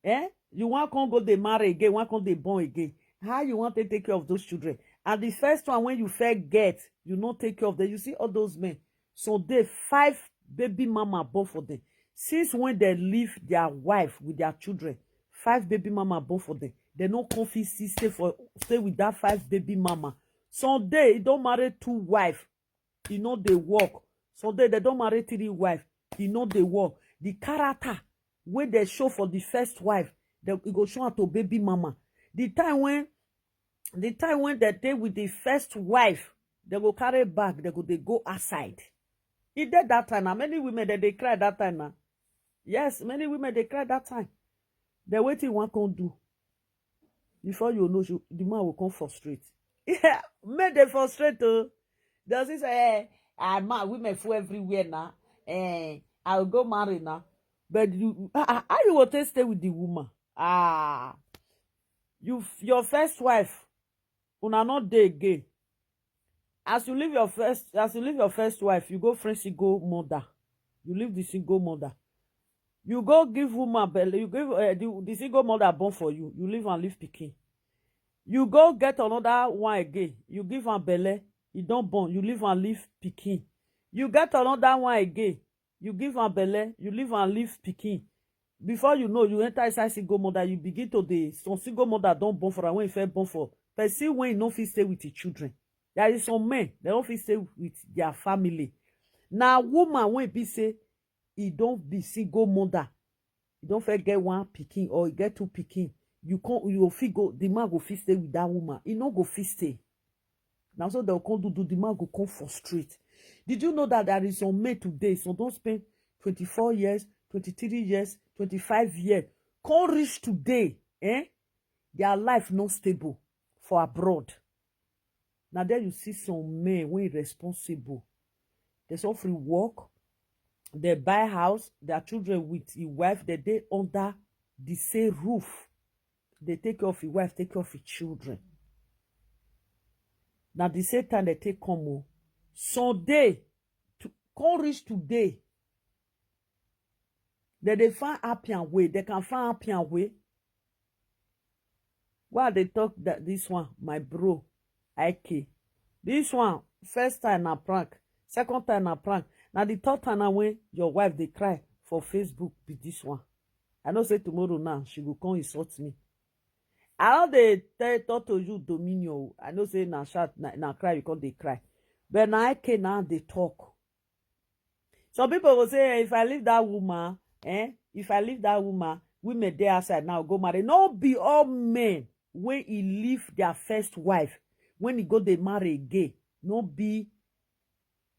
eh? You want come go dey marry again, want come dey born again. How you want to take care of those children? And the first one, when you first get, you no take care of them. You see all those men. So they five baby mama born for them. Since when they leave their wife with their children, five baby mama born for them. They no come fit still stay for, stay with that five baby mama. Some day, he don't marry two wife. He no dey work. Some day, they don't marry three wife. He no dey work. The character wey they show for the first wife, they, e go show am to baby mama. The time when, the time when they dey with the first wife, they go carry bag, they go, they go outside. E dey that time now. Many women, they, they cry that time now. Yes, many women, they cry that time. Then wetin you wan come do? Before you know, you, the man will come frustrate. Yeah, make they frustrate o. They'll say, "Eh, ah, man, women fool everywhere now. Eh, I will go marry now." But you, ah, ah, how you go take stay with the woman? Ah, you, your first wife, una no dey again. As you leave your first, as you leave your first wife, you go friend single mother. You leave the single mother. You go give woman belle. You give, eh, the, the single mother born for you. You leave and leave pikin. You go get another one again. You give am belle. E don born. You leave and leave pikin. You get another one again. You give am belle. You leave and leave pikin. Before you know, you enter inside single mother. You begin to dey, some single mother don born for am when you first born for person when you no fit stay with your children. There is some men, they don't fit stay with their family. Now, woman when be say, e don be single mother, e don fit get one pikin or e get two pikin, you come, you go fit go, the man go fit stay with that woman. E no go fit stay. Now so they'll come do, do, the man go come frustrate. Did you know that there is some men today, some don't spend twenty-four years, twenty-three years, twenty-five years, come reach today, eh? Their life not stable for abroad. Now there you see some men when responsible. They suffer work, they buy house, their children with a wife, they dey under the same roof. They take care of a wife, take care of a children. Now the same time they take come o. Some day, to, come reach today, they dey find happy and way. They can find happy and way. Why I dey talk that this one, my bro, I K. This one, first time na prank, second time na prank. Na the third time na when your wife dey cry for Facebook be this one. I know say tomorrow now she go come insult me. I don dey tell, talk to you, Dominion. I know say na shout, na, na cry you come dey cry. But na I K now dey talk. Some people go say, "Eh, if I leave that woman, eh, if I leave that woman, women dey outside now go marry." No be all men when he leave their first wife, when he go dey marry again, no be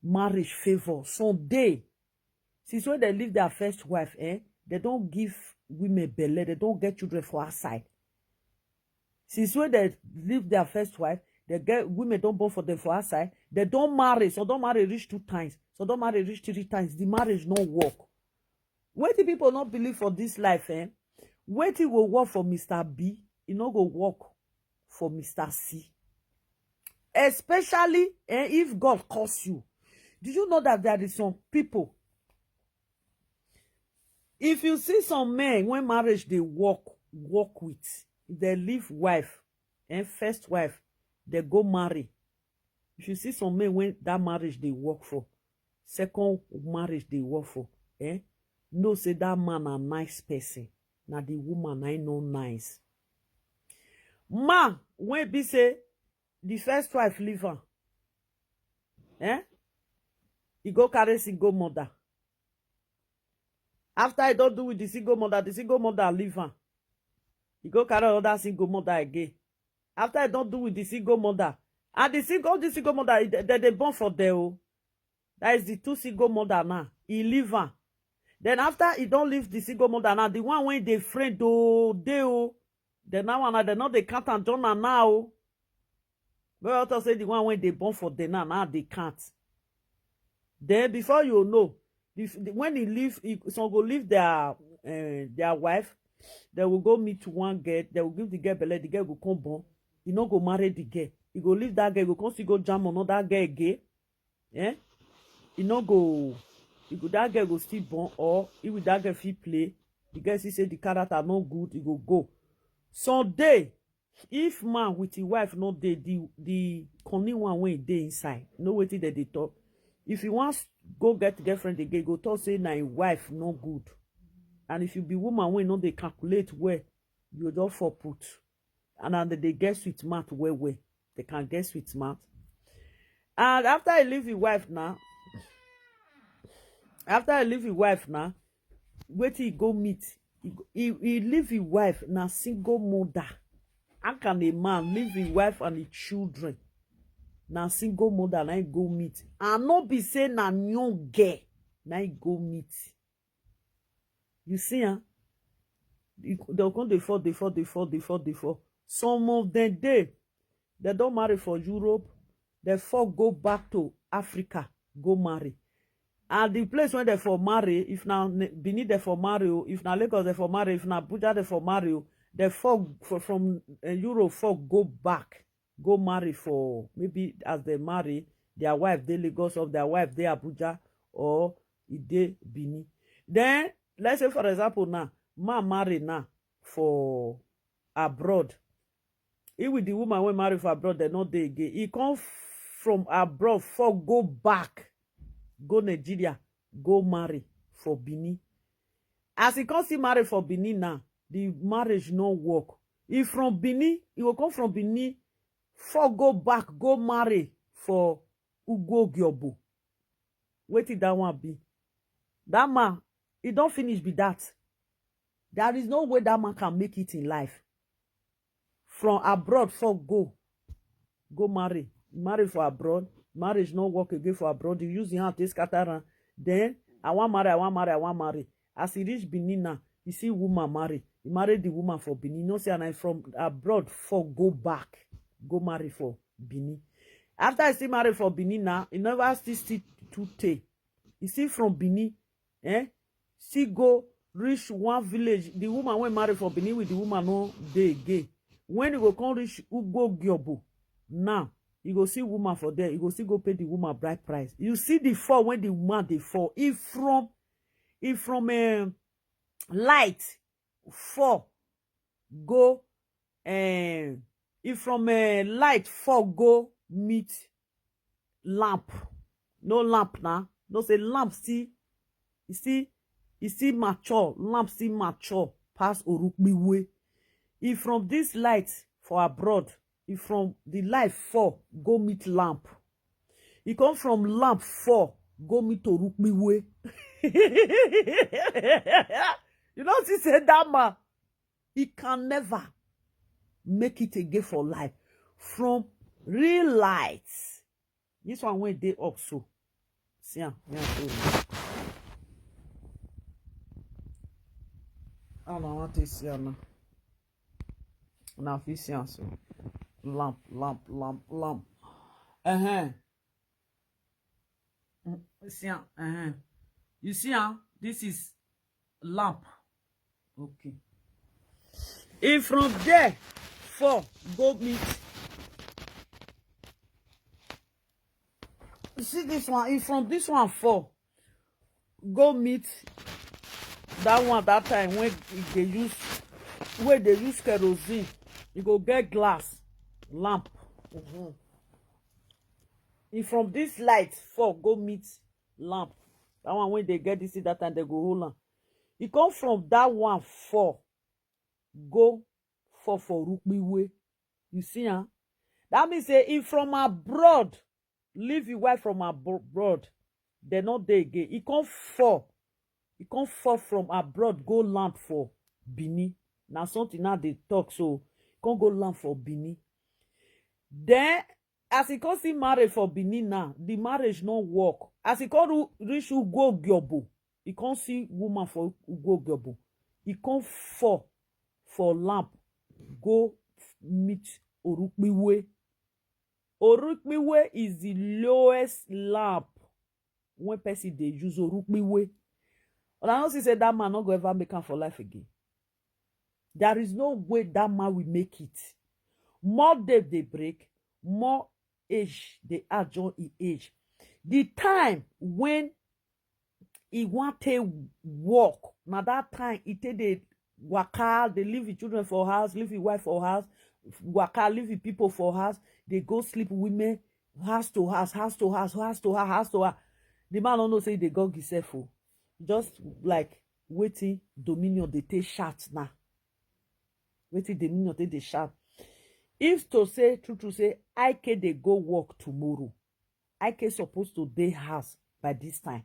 marriage favor. Some dey, since when they leave their first wife, eh, they don't give women belle, they don't get children for outside. Since when they leave their first wife, they get women don't born for them for outside. They don't marry. So don't marry reach two times. So don't marry reach three times. The marriage no work. Wetin people not believe for this life, eh? Wetin go work for Mister B, e no go work for Mister C. Especially, eh, if God curse you. Do you know that there is some people, if you see some men when marriage they work, work with, they leave wife, and first wife, they go marry. If you see some men when that marriage they work for, second marriage they work for, eh? Know say that man a nice person. Na the woman I know nice. Man, when be say the first wife leave her, eh? He go carry single mother. After he don't do with the single mother, the single mother leave her. He go carry another single mother again. After he don't do with the single mother, and the single, the single mother, they, they, they born for there. Oh. That is the two single mother now. He leave her. Then after he don't leave the single mother now, the one when they friend oh, they oh, then now one they not they can't and John now. Oh. But I say the one when they born for them now, now they can't. Then before you know, if, when he leave, he, some go leave their uh, their wife. They will go meet one girl. They will give the girl belle. The girl will come born. He no go marry the girl. He go leave that girl. He go come still go jam another girl again. Eh? He no go. He go that girl go still born or he with that girl fit play. The girl see say the character no good. He go go. Sunday, if man with his wife no dey, the the cunning one wey dey inside, know wetin dem dey talk. If he wan go get girlfriend again, go talk say na him wife no good. And if you be woman wey no dey calculate well, you go just fall put. And na dem dey get sweet mouth well well. They can get sweet mouth. And after he leave his wife now, after he leave his wife now, wetin he go meet? He, go- he, he leave his wife na single mother. How can a man leave his wife and his children? Na single mother na he go meet. And no be say na young girl na he go meet. You see, huh? They'll come, they fall, they fall, they fall, they fall, they fall. Some of them dey, they don't marry for Europe. They fall go back to Africa, go marry. And the place where they for marry, if now Benin they for marry, oh, if now Lagos they for marry, if now Abuja they for marry, oh, they fall for, from uh, Europe, fall go back, go marry for maybe as they marry, their wife they Lagos or their wife they Abuja or e dey Benin. Then let's say for example now, man marry now for abroad. He with the woman wey marry for abroad, they no dey again. He come from abroad for go back, go Nigeria, go marry for Benin. As he come still marry for Benin now, the marriage no work. He from Benin, he go come from Benin, for go back, go marry for Ugwo Giobo. Wetin that one be? That man, he don't finish be that. There is no way that man can make it in life. From abroad for go, go marry, marry for abroad. Marriage no work again for abroad. You use your hand take scatter am. Then I wan marry, I wan marry, I wan marry. As he reach Benin now, he see woman marry. He marry the woman for Benin. No say and I from abroad for go back, go marry for Benin. After he still marry for Benin now, he never still still too tey. He still from Benin, eh? Still go reach one village. The woman wey marry for Benin with the woman no dey again. When he go come reach Ugbo Giobo, now he go see woman for there. He go still go pay the woman bride price. You see the fall when the woman dey fall. If from, if from um, light fall go um e from um light fall go meet lamp. No lamp na, no say lamp still, e still, e still mature, lamp still mature pass orukpiwe. E from this light for abroad, e from the light fall go meet lamp. E come from lamp fall go meet orukpiwe. You know, see say that man, he can never make it again for life. From real light, this one wey dey up so, see am, me I show you. How una wan take see am now? Una fit see am so. Lamp, lamp, lamp, lamp. Uh-huh. Mm, see am, uh-huh. You see am? This is lamp. Okay. E from there fall go meet. You see this one? E from this one fall go meet that one that time when e dey use, wey dey use kerosene. E go get glass lamp. Mm-hmm. E from this light fall go meet lamp. That one wey dey get this thing that time, they go hold am. E come from that one fall go fall for orukpiwe. You see am? That means say e from abroad, leave e wife from abroad. They no dey again. E come fall. E come fall from abroad go land for Benin. Na something now dey talk so. E come go land for Benin. Then as e come still marry for Benin now, the marriage no work. As e come ru-, reach Ugwuogiobo, e come see woman for Ugwuogiobo. E come fall for lamp go meet orukpiwe. Orukpiwe is the lowest lamp when person dey use orukpiwe. Una no see say that man no go ever make am for life again. There is no way that man will make it. More day dey break, more age dey add join e age. The time when e wan take work, na that time e take dey waka, dey leave e children for house, leave e wife for house, waka, leave e people for house, dey go sleep women, house to house, house to house, house to house, house to house. The man no know say e dey gog himself o. Just like wetin Dominion dey take shout now. Wetin Dominion take dey shout? If to say true true say Ike dey go work tomorrow, Ike suppose to dey house by this time.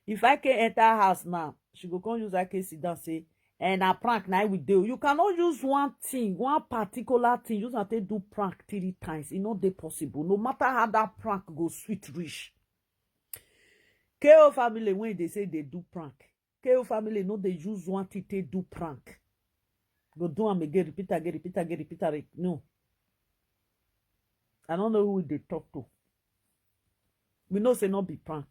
If Ike enter house now, she go come use Ike sit down say, "Eh, na prank na we dey o." You cannot use one thing, one particular thing, use am take do prank three times. E no dey possible. No matter how that prank go sweet reach. K O family wey dey say dey do prank, K O family no dey use one thing take do prank. Go do am again, repeat again, repeat again, repeat again. No. I no know who we dey talk to. We know say no be prank.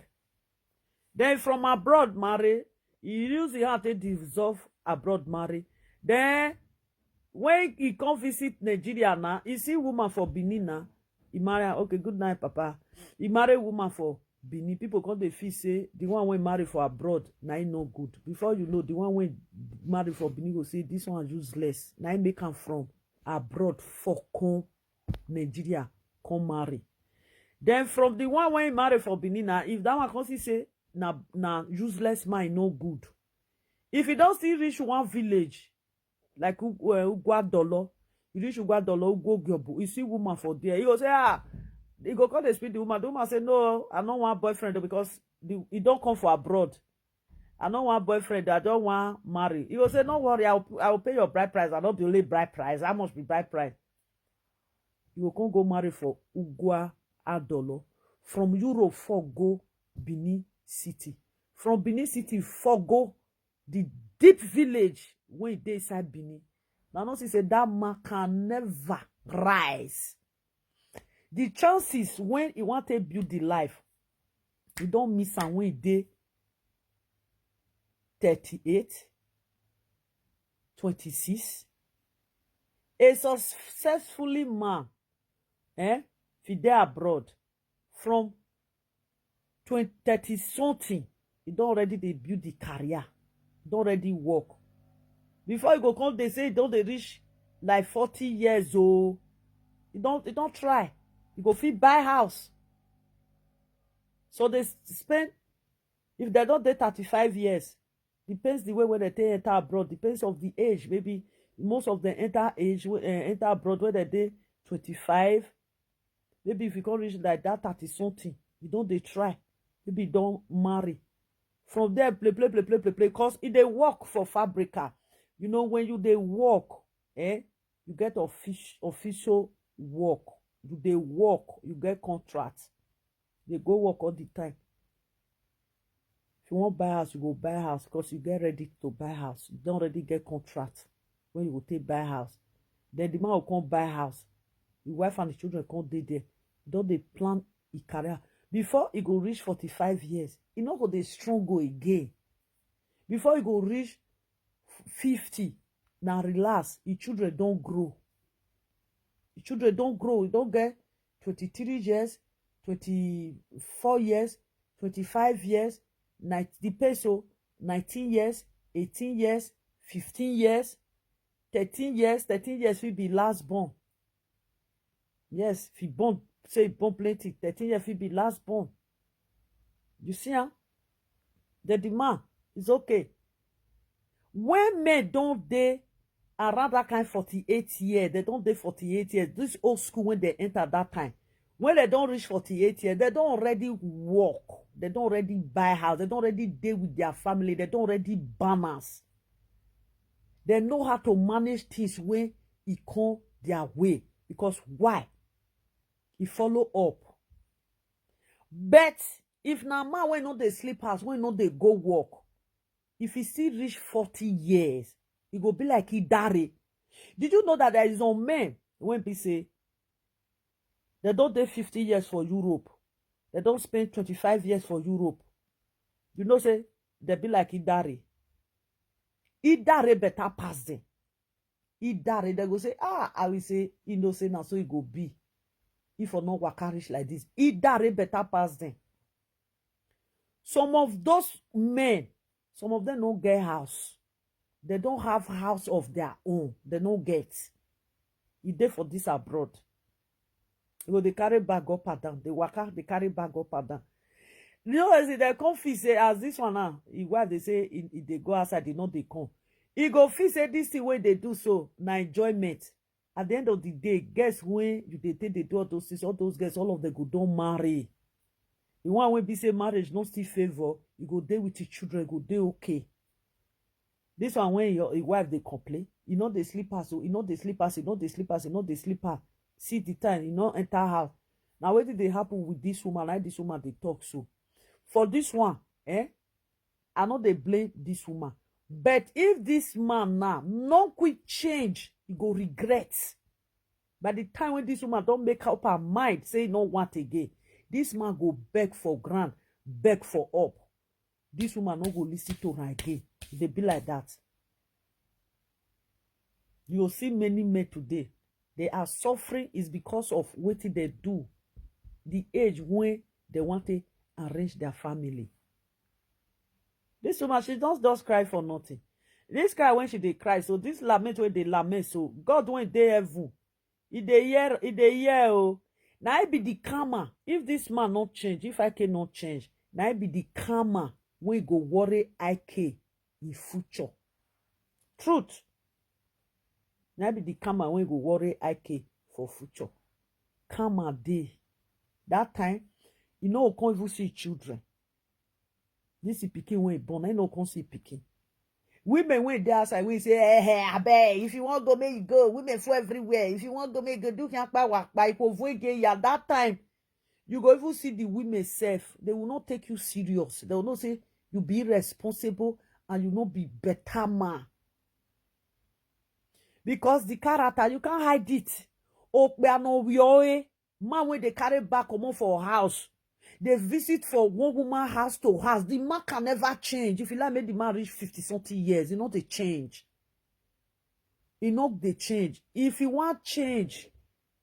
Then from abroad marry, e use e hand take dissolve abroad marry. Then when e come visit Nigeria now, e see woman for Benin now. E marry am. Okay, good night, Papa. E marry woman for Benin. People come dey feel say the one wey marry for abroad na e no good. Before you know, the one wey marry for Benin go say this one useless. Na e make am from abroad for come Nigeria come marry. Then from the one wey marry for Benin now, if that one come see say na, na useless man, e no good. If e don still reach one village like U-, uh, Ugwadolo, you reach Ugwadolo, Ugwuogiobo, you see woman for there. You go say, ah, you go come dey speak the woman. The woman say, "No, I no want boyfriend o, because the, e don come for abroad. I no want boyfriend, I don want marry." You go say, "No worry, I will, I will pay your bride price." I no be only bride price. How much be bride price? You go come go marry for Ugwadolo. From Europe for go Benin City. From Benin City for go the deep village wey dey inside Benin. Now, no see say that man can never rise. The chances when e want to build the life, e don miss am when e dey thirty-eight, twenty-six. A successfully man, eh, if e dey abroad from twenty, thirty something, e don already dey build the career, don already work. Before you go come dey say e don dey reach like forty years old. You don't you don't try. You go fit buy house. So they s- spend, if they don't dey thirty-five years, depends the way where they take enter abroad, depends of the age. Maybe most of them enter age wey- eh, enter abroad where they dey twenty-five. Maybe if you come reach like that thirty something, you don't dey try. Maybe you don't marry. From there, play, play, play, play, play, play. Cause if they work for fabrica, you know, when you they work, eh, you get offic- official work. You they work, you get contract. They go work all the time. If you want buy house, you go buy house because you get ready to buy house. You don't already get contract when you go take buy house. Then the man will come buy house. Your wife and the children come dey there. Don't they plan a career? Before he go reach forty-five years, he not go dey struggle again. Before he go reach fifty, now relax. Your children don't grow. Your children don't grow. You don't get twenty-three years, twenty-four years, twenty-five years, nine, the peso, nineteen years, eighteen years, fifteen years, thirteen years. Thirteen years will be last born. Yes, if you born, say you born plenty, thirteen years will be last born. You see, huh? The demand is okay. When men don't they around that kind forty-eight years, they don't they forty-eight years. This old school when they enter that time, when they don't reach forty-eight years, they don't already work. They don't already buy house. They don't already deal with their family. They don't already balance. They know how to manage things when it come their way. Because why? It follow up. But if na man wey no dey sleep house, wey no dey go work, if he still reach forty years, e go be like he dare. Did you know that there is some men wey be say they don dey fifty years for Europe, they don spend twenty-five years for Europe? You know say they be like he dare. He dare better pass them. He dare, they go say, ah, I will say, he know say na so e go be. If I no waka reach like this, he dare better pass them. Some of those men, some of them no get house. They don't have house of their own. They no get. E dey for this abroad. You go dey carry bag up and down. They waka, they carry bag up and down. You know, as they come feel say, as this one now, his wife, they say, he, he dey go outside, they no dey come. He go feel say this thing wey they do so, na enjoyment. At the end of the day, guess when you dey take dey do all those things, all those girls, all of them go don marry. The one wey be say marriage no still favour, you go dey with your children, go dey okay. This one when your, your wife dey complain, you know they sleep house, so you know they sleep house, you know they sleep house, you know they sleep house. See the time, you know enter house. Now wetin dey happen with this woman? Like this woman dey talk so. For this one, eh? I no dey blame this woman. But if this man now no quick change, he go regret. By the time when this woman don't make up her mind, say no want again, this man go beg for ground, beg for up. This woman no go listen to her again. They be like that. You will see many men today. They are suffering is because of what they do. The age when they want to arrange their family. This woman, she don't just cry for nothing. This cry when she dey cry, so this lament when they lament, so God when they heaven, e dey hear, e dey hear. Oh, now I be the karma. If this man not change, if I cannot change, now I be the karma when go worry I K in future. Truth. Now I be the karma when go worry I K for future. Karma day. That time, you know, can't even see children. This is picking when born, I no come see picking. Women when they outside, we say, hey, hey, abeg, if you want go, make you go. Women for everywhere. If you want go, make you go. Do can't buy work, buy for again. Yeah, that time, you go even see the women self. They will not take you serious. They will not say you be responsible and you not be better man. Because the character, you can't hide it. Okpe ano wioe, man when they carry back comot for house, they visit for one woman house to house. The man can never change. If you like, make the man reach fifty something years, you know they change. You know they change. If you want change,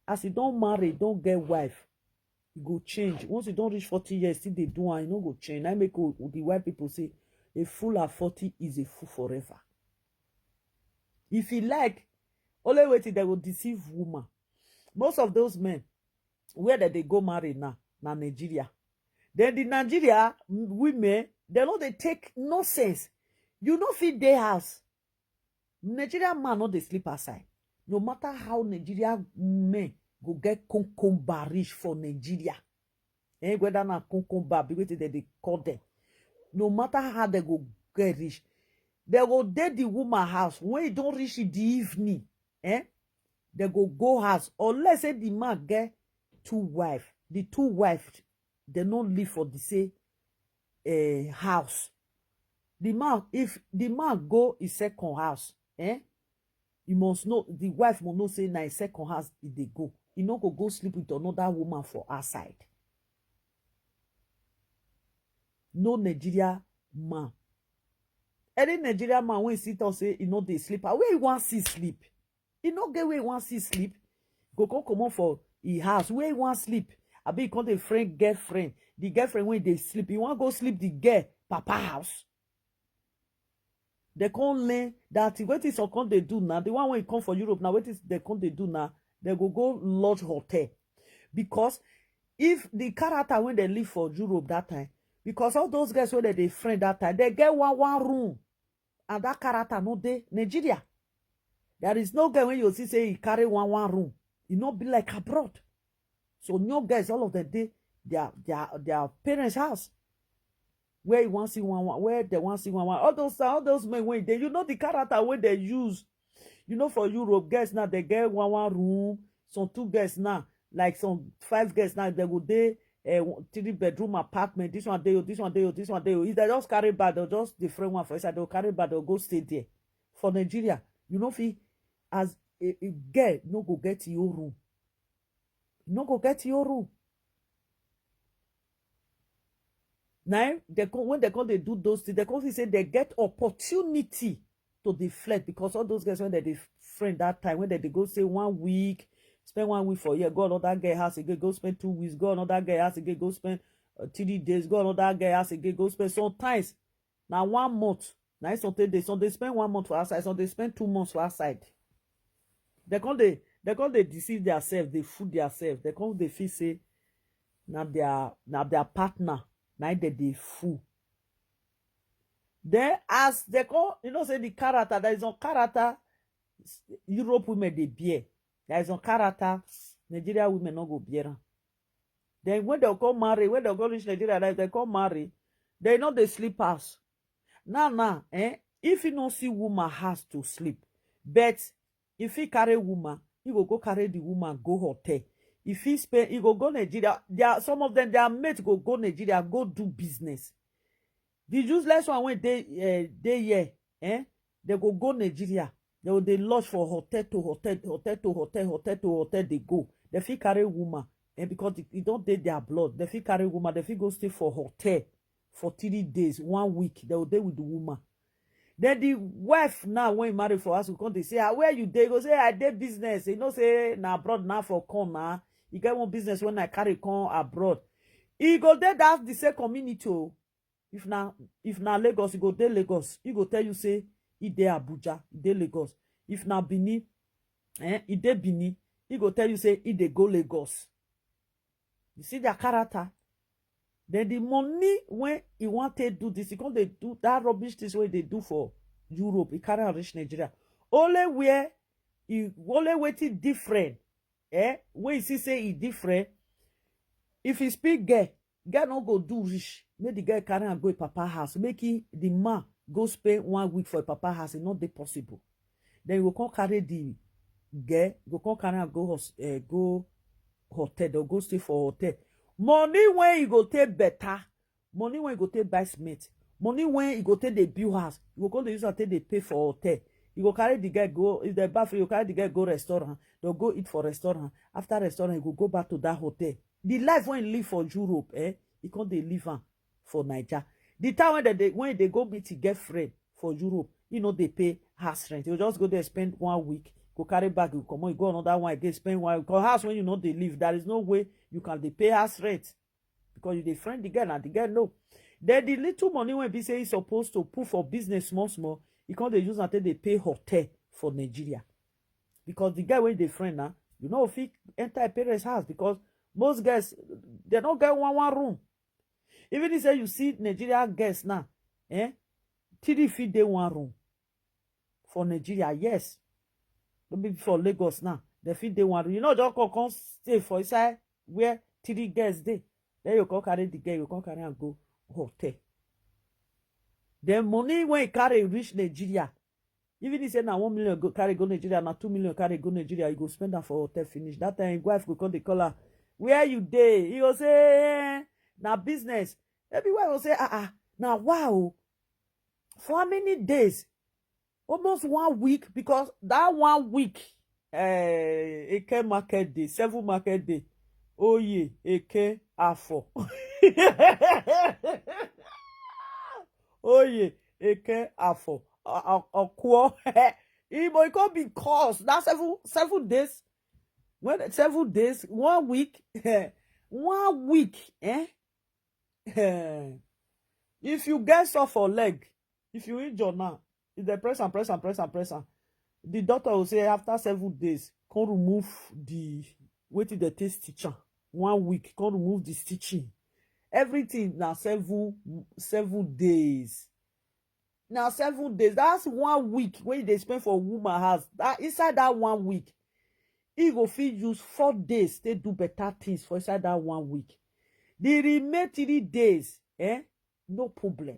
as you don't marry, don't get wife, you go change. Once you don't reach forty years, still they do and you no go change. I make o- the white people say, a fool at forty is a fool forever. If you like, Only wetin dem go deceive woman. Most of those men, where dem dey go marry now, na Nigeria. Then the Nigeria women, dem no dey take nonsense. You no fit dey house. Nigeria man no dey sleep outside. No matter how Nigeria men go get concomba rich for Nigeria, eh, whether na concomba be wetin dem dey call them, no matter how dem go get rich, dem go dey the woman house. When e don reach the evening, eh, dem go go house, unless say the man get two wife. The two wife, dem no live for the same, eh, house. The man, if the man go his second house, eh, you must know, the wife must know say na his second house e dey go. E no go go sleep with another woman for outside. No Nigeria man. Any Nigeria man wey sit talk say e no dey sleep, ah, where e wan see sleep? E no get where e wan see sleep. Go come comot for e house where e wan sleep. Abi e come dey friend girlfriend. The girlfriend wey dey sleep, e wan go sleep the girl papa house. Dem come learn that thing. Wetin some come dey do now, the one wey come for Europe now, wetin dem come dey do now, dem go go lodge hotel. Because if the character wey dem live for Europe that time, because all those girls wey dem dey friend that time, dem get one one room, and that character no dey Nigeria. There is no girl wey you see say e carry one one room. E no be like abroad. So new girls, all of them dey their their their parents' house. Where you wan see one one, where dem wan see one one. All those all those men wey dey, you know the character wey dem use. You know for Europe, girls now dem get one one room. Some two girls now, like some five girls now, dem go dey, eh, three bedroom apartment. This one dey o, this one dey o, this one dey o. If dem just carry bag, dem just dey friend one for inside, dem go carry bag, dem go stay there. For Nigeria, you no fit, as a, a girl, no go get your room. No go get your room. Now, dem come, when dem come dey do those things, dem come feel say dem get opportunity to dey flirt, because all those girls wey dem dey friend that time, wey dem dey go say one week, spend one week for here, go another girl house again, go spend two weeks, go another girl house again, go spend, uh, three days, go another girl house again, go spend. Sometimes na one month. Na im some take dey, some dey spend one month for outside, some dey spend two months for outside. Dem come dey, dem come dey deceive theirself, dey fool theirself. Dem come dey feel say na their, na their partner, na im dem dey fool. Then as dem come, you know say the character, there is some character Europe women dey bear. There is some character Nigeria women no go bear am. Then when dem come marry, when dem come reach Nigeria, like, dem come marry, dem no dey sleep house. Now, now, eh, if you no see woman house to sleep, but if he carry woman, he go go carry the woman go hotel. If he spend, he go go Nigeria. There are some of them, their mate go go Nigeria, go do business. The useless one wey dey, eh, dey here, eh, dem go go Nigeria. Dem go dey lodge for hotel to hotel, hotel to hotel, hotel to hotel. Dey go. Dem fit carry woman, eh, because e, e don dey their blood. Dem fit carry woman. Dem fit go stay for hotel for three days, one week. Dem go dey with the woman. Then the wife now, when he marry for house, go come dey say, "Ah, where you dey?" Go say, "I dey business." You know say na abroad now for come now. E get one business when I carry come abroad. E go dey that the same community o. If na, if na Lagos, e go dey Lagos. E go tell you say e dey Abuja, e dey Lagos. If na Benin, eh, e dey Benin. E go tell you say e dey go Lagos. You see their character. Then the money when he wan take do this, he come dey do that rubbish things wey he dey do for Europe. He carry am reach Nigeria. Only where he, only wetin different, eh, when you see say e different, if he speak girl, girl no go do reach, make the girl carry am go him papa house, make he, the man, go spend one week for him papa house. E no dey possible. Then you go come carry the girl, go come carry am go hos-, eh, go hotel, or go stay for hotel. Money when you go take better, money when you go take buy cement, money when you go take dey build house, you go come dey use am take dey pay for hotel. You go carry the girl go, if dem baff you, you go carry the girl go restaurant, dem go eat for restaurant. After restaurant, you go go back to that hotel. The life when you live for Europe, eh, you come dey live am for Naija. The time when dem dey, when dem go meet him girlfriend for Europe, he no dey pay house rent. You just go there, spend one week, go carry bag, you comot, you go another one again, spend one week. 'Cause house when you no dey live, there is no way you can dey pay house rent, because you dey friend the girl and the girl know. Then the little money wey be say he suppose to put for business small small, he come dey use am take dey pay hotel for Nigeria. because the guy wey dey friend na, you know, fit enter a parents house because most girls, they no get one one room. Even if say you see Nigeria girls now, eh, three fit dey one room for Nigeria, yes. No be for Lagos now, they fit dey one room. You know, just come, come stay for inside where three girls dey. Then you come carry the girl, you come carry am go hotel. Then money when you carry reach Nigeria, even if say na one million go carry go Nigeria, na two million carry go Nigeria, you go spend am for hotel finish. That time, wife go come dey call her, "Where you dey?" He go say, "Eh, na business." Maybe wife go say, "Ah, ah, na wow." For how many days? Almost one week, because that one week, eh, Eke market day, seven market day, Oye, Eke, Afo. Oye, Eke, Afo, Okwo. Igbo, it could be cause that seven, seven days. When seven days, one week, one week, eh? If you get sore for leg, if you injure now, if they press and press and press and press and, the doctor will say after seven days, come remove the wetin they take stitch am. One week, come remove the stitching. Everything na seven, seven days. Na seven days. That's one week wey you dey spend for woman house. That, inside that one week, he go fit use four days take do better things for inside that one week. The remaining three days, eh, no problem.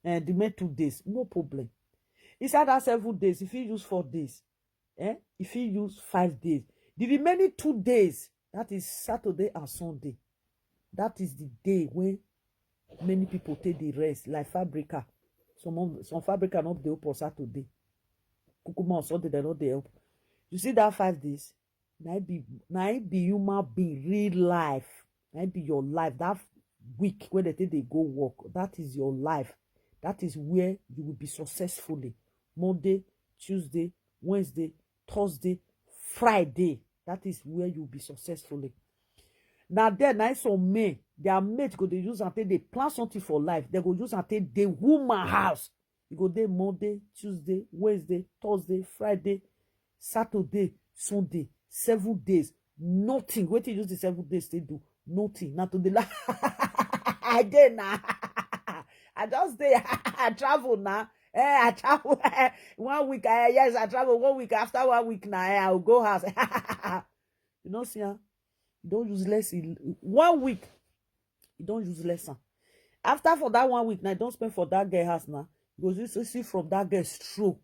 Eh, the remaining two days, no problem. Inside that seven days, if you use four days, eh, if you use five days, the remaining two days, that is Saturday and Sunday, that is the day when many people take the rest, like fabrica. Some of, some fabrica not dey open Saturday. Kukuma on Sunday, they not dey help. You see that five days? Na it be, na it be human being, real life. Na it be your life. That week when they take they go work, that is your life. That is where you will be successfully. Monday, Tuesday, Wednesday, Thursday, Friday. That is where you will be successfully. Now there, now some men, their mate go they use and take they plan something for life. They go use and take the woman house. You go there Monday, Tuesday, Wednesday, Thursday, Friday, Saturday, Sunday, seven days, nothing. Wetin you use the seven days to do? Nothing. Not to the la- I did now. I just dey. I travel now. Eh, I travel. One week. Eh, yes, I travel. One week. After one week now, eh, I will go house. You know, see, ah, you don't use less in one week. You don't use less. Am. After for that one week now, you don't spend for that girl house now. You go see, see from that girl stroke,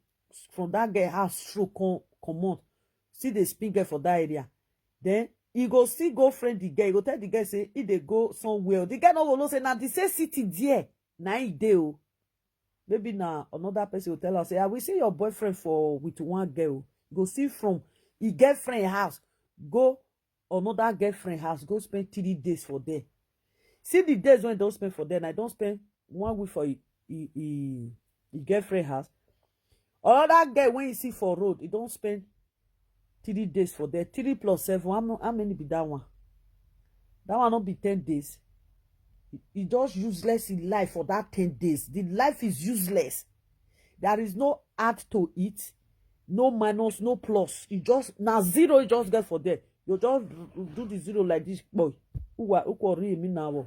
from that girl house stroke come comot. See the spin girl for that area. Then he go see go friend the girl. He go tell the girl say he dey go somewhere. The girl no go know say na the same city there. Na he dey o. Maybe na another person will tell her say, "I will see your boyfriend for with one girl." Go see from he girlfriend house, go another girlfriend house, go spend three days for there. See the days when don't spend for there. I don't spend one week for he, he, he, he girlfriend house. Another girl when you see for road, he don't spend three days for there. Three plus seven, how, mo- how many be that one? That one not be ten days. He- He just useless in life for that ten days. The life is useless. There is no add to it, no minus, no plus. You just now zero. You just get for there. You just do the zero like this, boy. Who are who can read me now?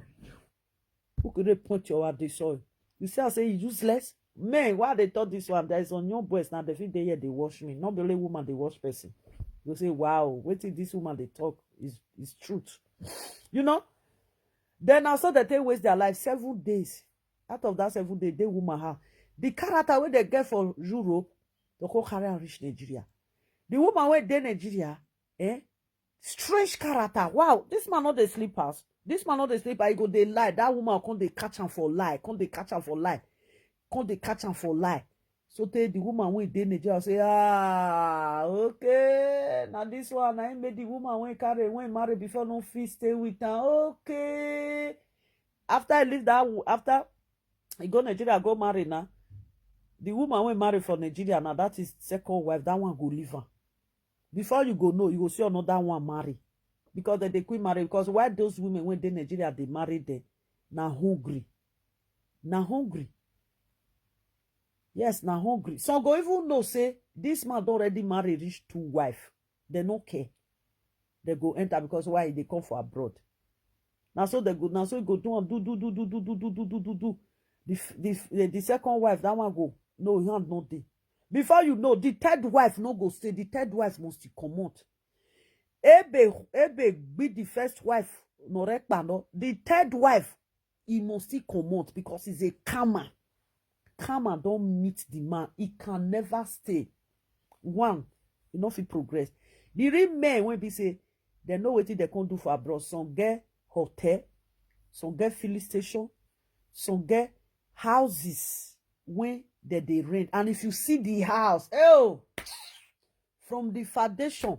Who could they point your at the soil? You see, I say useless. Man, why they thought this one? There is on your boys now. They feel they here. They watch me. Not the only woman they watch person. You say, "Wow, wait till this woman they talk is is truth." You know. Then I saw that they waste their life seven days. Out of that seven day, they woman have the character where they get for Europe, they go carry and reach Nigeria. The woman where they Nigeria, eh? Strange character. Wow, this man not the sleepers. This man not the sleeper. He go they lie. That woman come they catch him for lie. Come they catch him for lie. Come they catch him for lie. So tell the woman when they Nigeria say, "Ah, okay. Now this one, I made the woman when carry when marry before no fit stay with her." Okay. After I leave that, wo- after he go Nigeria, go marry now. The woman when marry for Nigeria now, that is second wife. That one go leave her. Before you go know, you go see another one marry. Because they, they quit marry. Because why those women when they Nigeria, they marry them? Now hungry. Now hungry. Yes, na hungry. Some go even know say this man don already marry reach two wife. Dem no care. Dem go enter because why? Dem come for abroad. Na so dem go, na so e go do am, do, do, do, do, do, do, do, do, do, do, do. The f-, the f-, the, the second wife, that one go, no, e hand no dey. Before you know, the third wife no go stay. The third wife must comot. Ebe, Ebe be the first wife, no rekpa no. The third wife, he must still comot because he's a karma. Karma don meet the man. He can never stay. One, e no fit progress. The real men wey be say dem know wetin dem come do for abroad. Some get hotel, some get filling station, some get houses wey dem dey rent. And if you see the house, oh, from the foundation,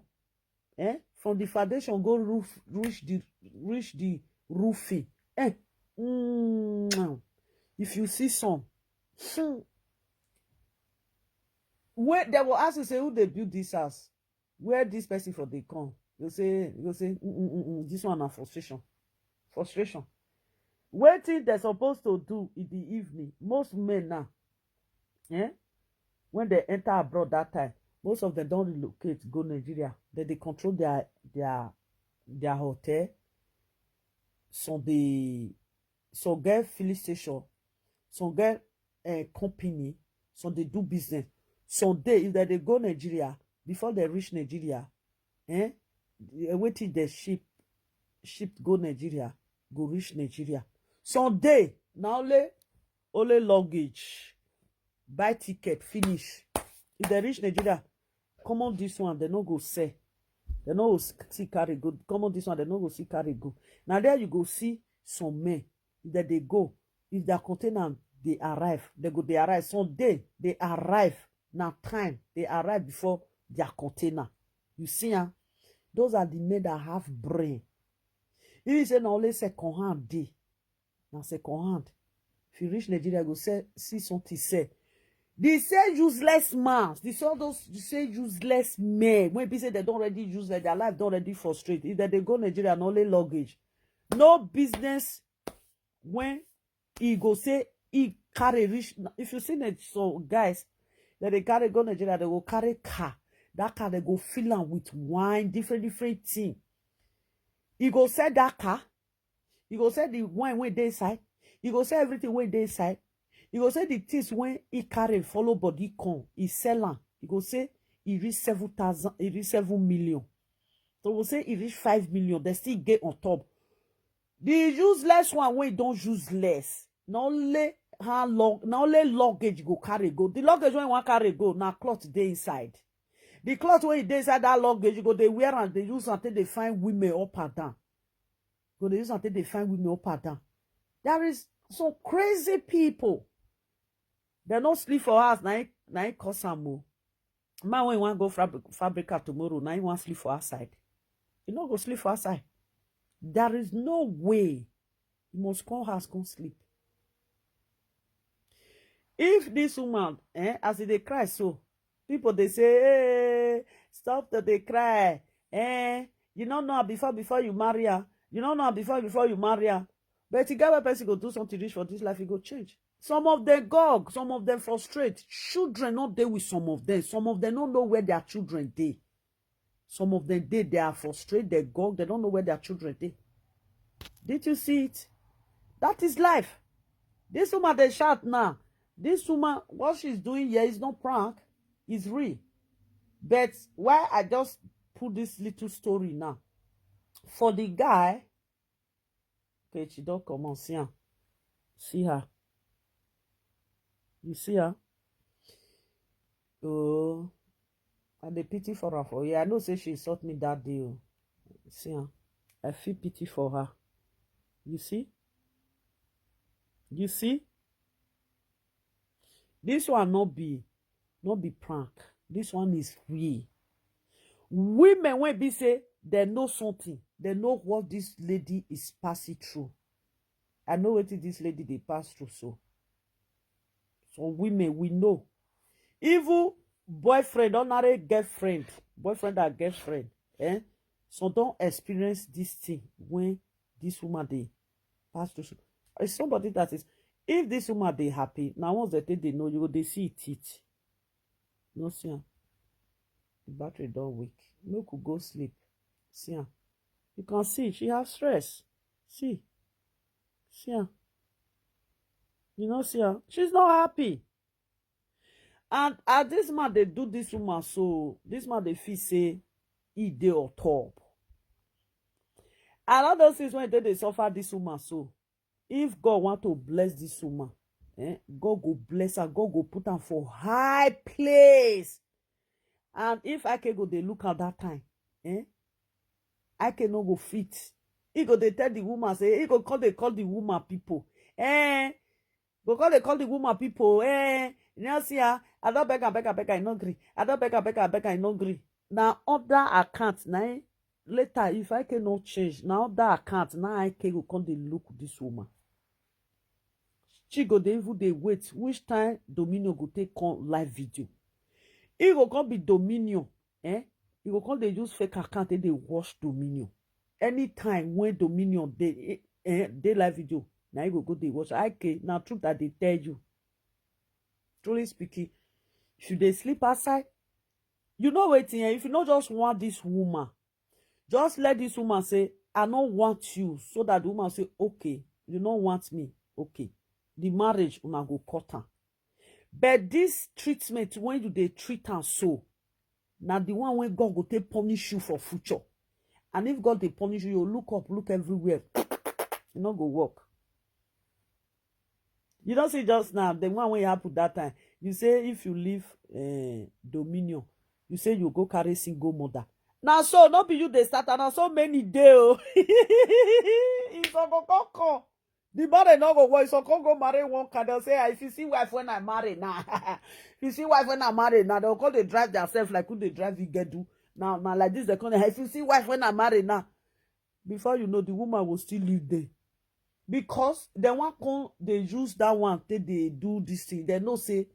eh, from the foundation go roof, reach the, reach the roofing. Eh, mm, if you see some, hmm, wey dem go ask you say, "Who dey build this house? Where this person for dey come?" You say, you go say, "Mm, mm, mm, mm, this one na frustration." Frustration. Wetin dem suppose to do in the evening, most men now, eh, when dem enter abroad that time, most of them don relocate go Nigeria. Dem dey control their, their, their hotel. Some dey, some get filling station, some get, eh, company, some dey do business. Some dey, if dem dey go Nigeria, before dem reach Nigeria, eh, eh, wetin dem ship, ship go Nigeria, go reach Nigeria. Some dey, na only, only luggage, buy ticket, finish. If dem reach Nigeria, common this one, dem no go sell. Dem no go s-, see carry go. Common this one, dem no go see carry go. Na there you go see some men, if dem dey go, if their container dey arrive, dem go dey arrive. Some dey, dey arrive, na time, dey arrive before their container. You see am? Those are the men that have brain. If you say na only second hand dey, na second hand. If you reach Nigeria, go sell, see something sell. The same useless man, the same, those, the same useless men, when be say dem don already use, like, their life don already frustrate. If dem dey go Nigeria, na only luggage. No business when e go say e carry reach. If you see na some guys, dem dey carry go Nigeria, dem go carry car. That car, dem go fill am with wine, different, different thing. E go sell that car, e go sell the wine wey dey inside, e go sell everything wey dey inside, e go sell the things wey e carry follow body come, e sell am, e go say e reach seven thousand, e reach seven million. So we say e reach five million, dem still get on top. The useless one wey don useless, na only hand lug-, na only luggage go carry go. The luggage wey you wan carry go, na cloth dey inside. The cloth wey e dey inside that luggage, you go dey wear am, dey use am take dey find women up and down. Go dey use am take dey find women up and down. There is some crazy people. Dem no sleep for house, na im, na im cause am o. Man wey wan go fabri-, fabrica tomorrow, na im wan sleep for outside. You no go sleep for outside. There is no way. You must come house, come sleep. If this woman, eh, as e dey cry so, people dey say, "Hey, stop to dey cry. Eh, you no know her before, before you marry her. You no know her before, before you marry her." But e get where person go do something reach for this life, e go change. Some of them gog, some of them frustrate. Children no dey with some of them. Some of them no know where their children dey. Some of them dey, they are frustrated, they gog, they don't know where their children dey. Did you see it? That is life. This woman dey shout now. This woman, what she's doing here is not prank, it's real. But why I just put this little story now? For the guy, okay, she don comot, see am. See her. You see her? Oh, I dey pity for her for here. I know say she insult me that day o. See am. I feel pity for her. You see? You see? This one no be, no be prank. This one is real. Women wey be say dem know something, dem know what this lady is passing through. I know wetin this lady dey pass through so. Some women we know. Even boyfriend, ordinary girlfriend, boyfriend and girlfriend, eh? Some don experience this thing when this woman dey pass through so. It's somebody that is, If this woman dey happy, na once dem take dey know, you go dey see it teeth. No see am. The battery don weak. Make we go sleep. See am. You can see she have stress. See. See am. You no see am. She's not happy. And as this man dey do this woman so, this man dey feel say he dey on top. And all those things wey dey dey suffer this woman so, if God want to bless this woman, eh, God go bless her, God go put am for high place. And if I can go dey look at that time, eh, I can no go fit. He go dey tell the woman say, he go call, dey call the woman people. Eh, go call, dey call the woman people. Eh, you know, see her. I don't beg her, beg her, beg her, I no gree. I don't beg her, beg her, beg her, I no gree. Now other account, now later if I cannot change, now other account, now I can go come dey look this woman. She go dey even dey wait which time Dominion go take come live video. He go come be Dominion, eh? He go come dey use fake account take dey watch Dominion. Anytime when Dominion dey, eh, dey live video, na he go go dey watch. I K, na truth I dey tell you. Truly speaking, if you dey sleep outside, you know wetin, eh? If you no just want this woman, just let this woman say, "I no want you," so that the woman say, "Okay, you no want me, okay." The marriage una go cut am. But this treatment, when you dey treat am so, na the one wey God go take punish you for future. And if God dey punish you, you look up, look everywhere. E no go work. You don see just now, the one wey happen that time. You say if you leave, eh, Dominion, you say you go carry single mother. Na so, no be you dey start, na so many dey o. It's a kokoko. The marriage no go work. So come go marry one car. They'll say, "Ah, if you see wife when I marry now." If you see wife when I marry now, they'll call, they drive themselves like who they drive Igedu. Now, now like this, they call, "If you see wife when I marry now." Before you know, the woman will still live there. Because they want come, they use that one till they do this thing. They know say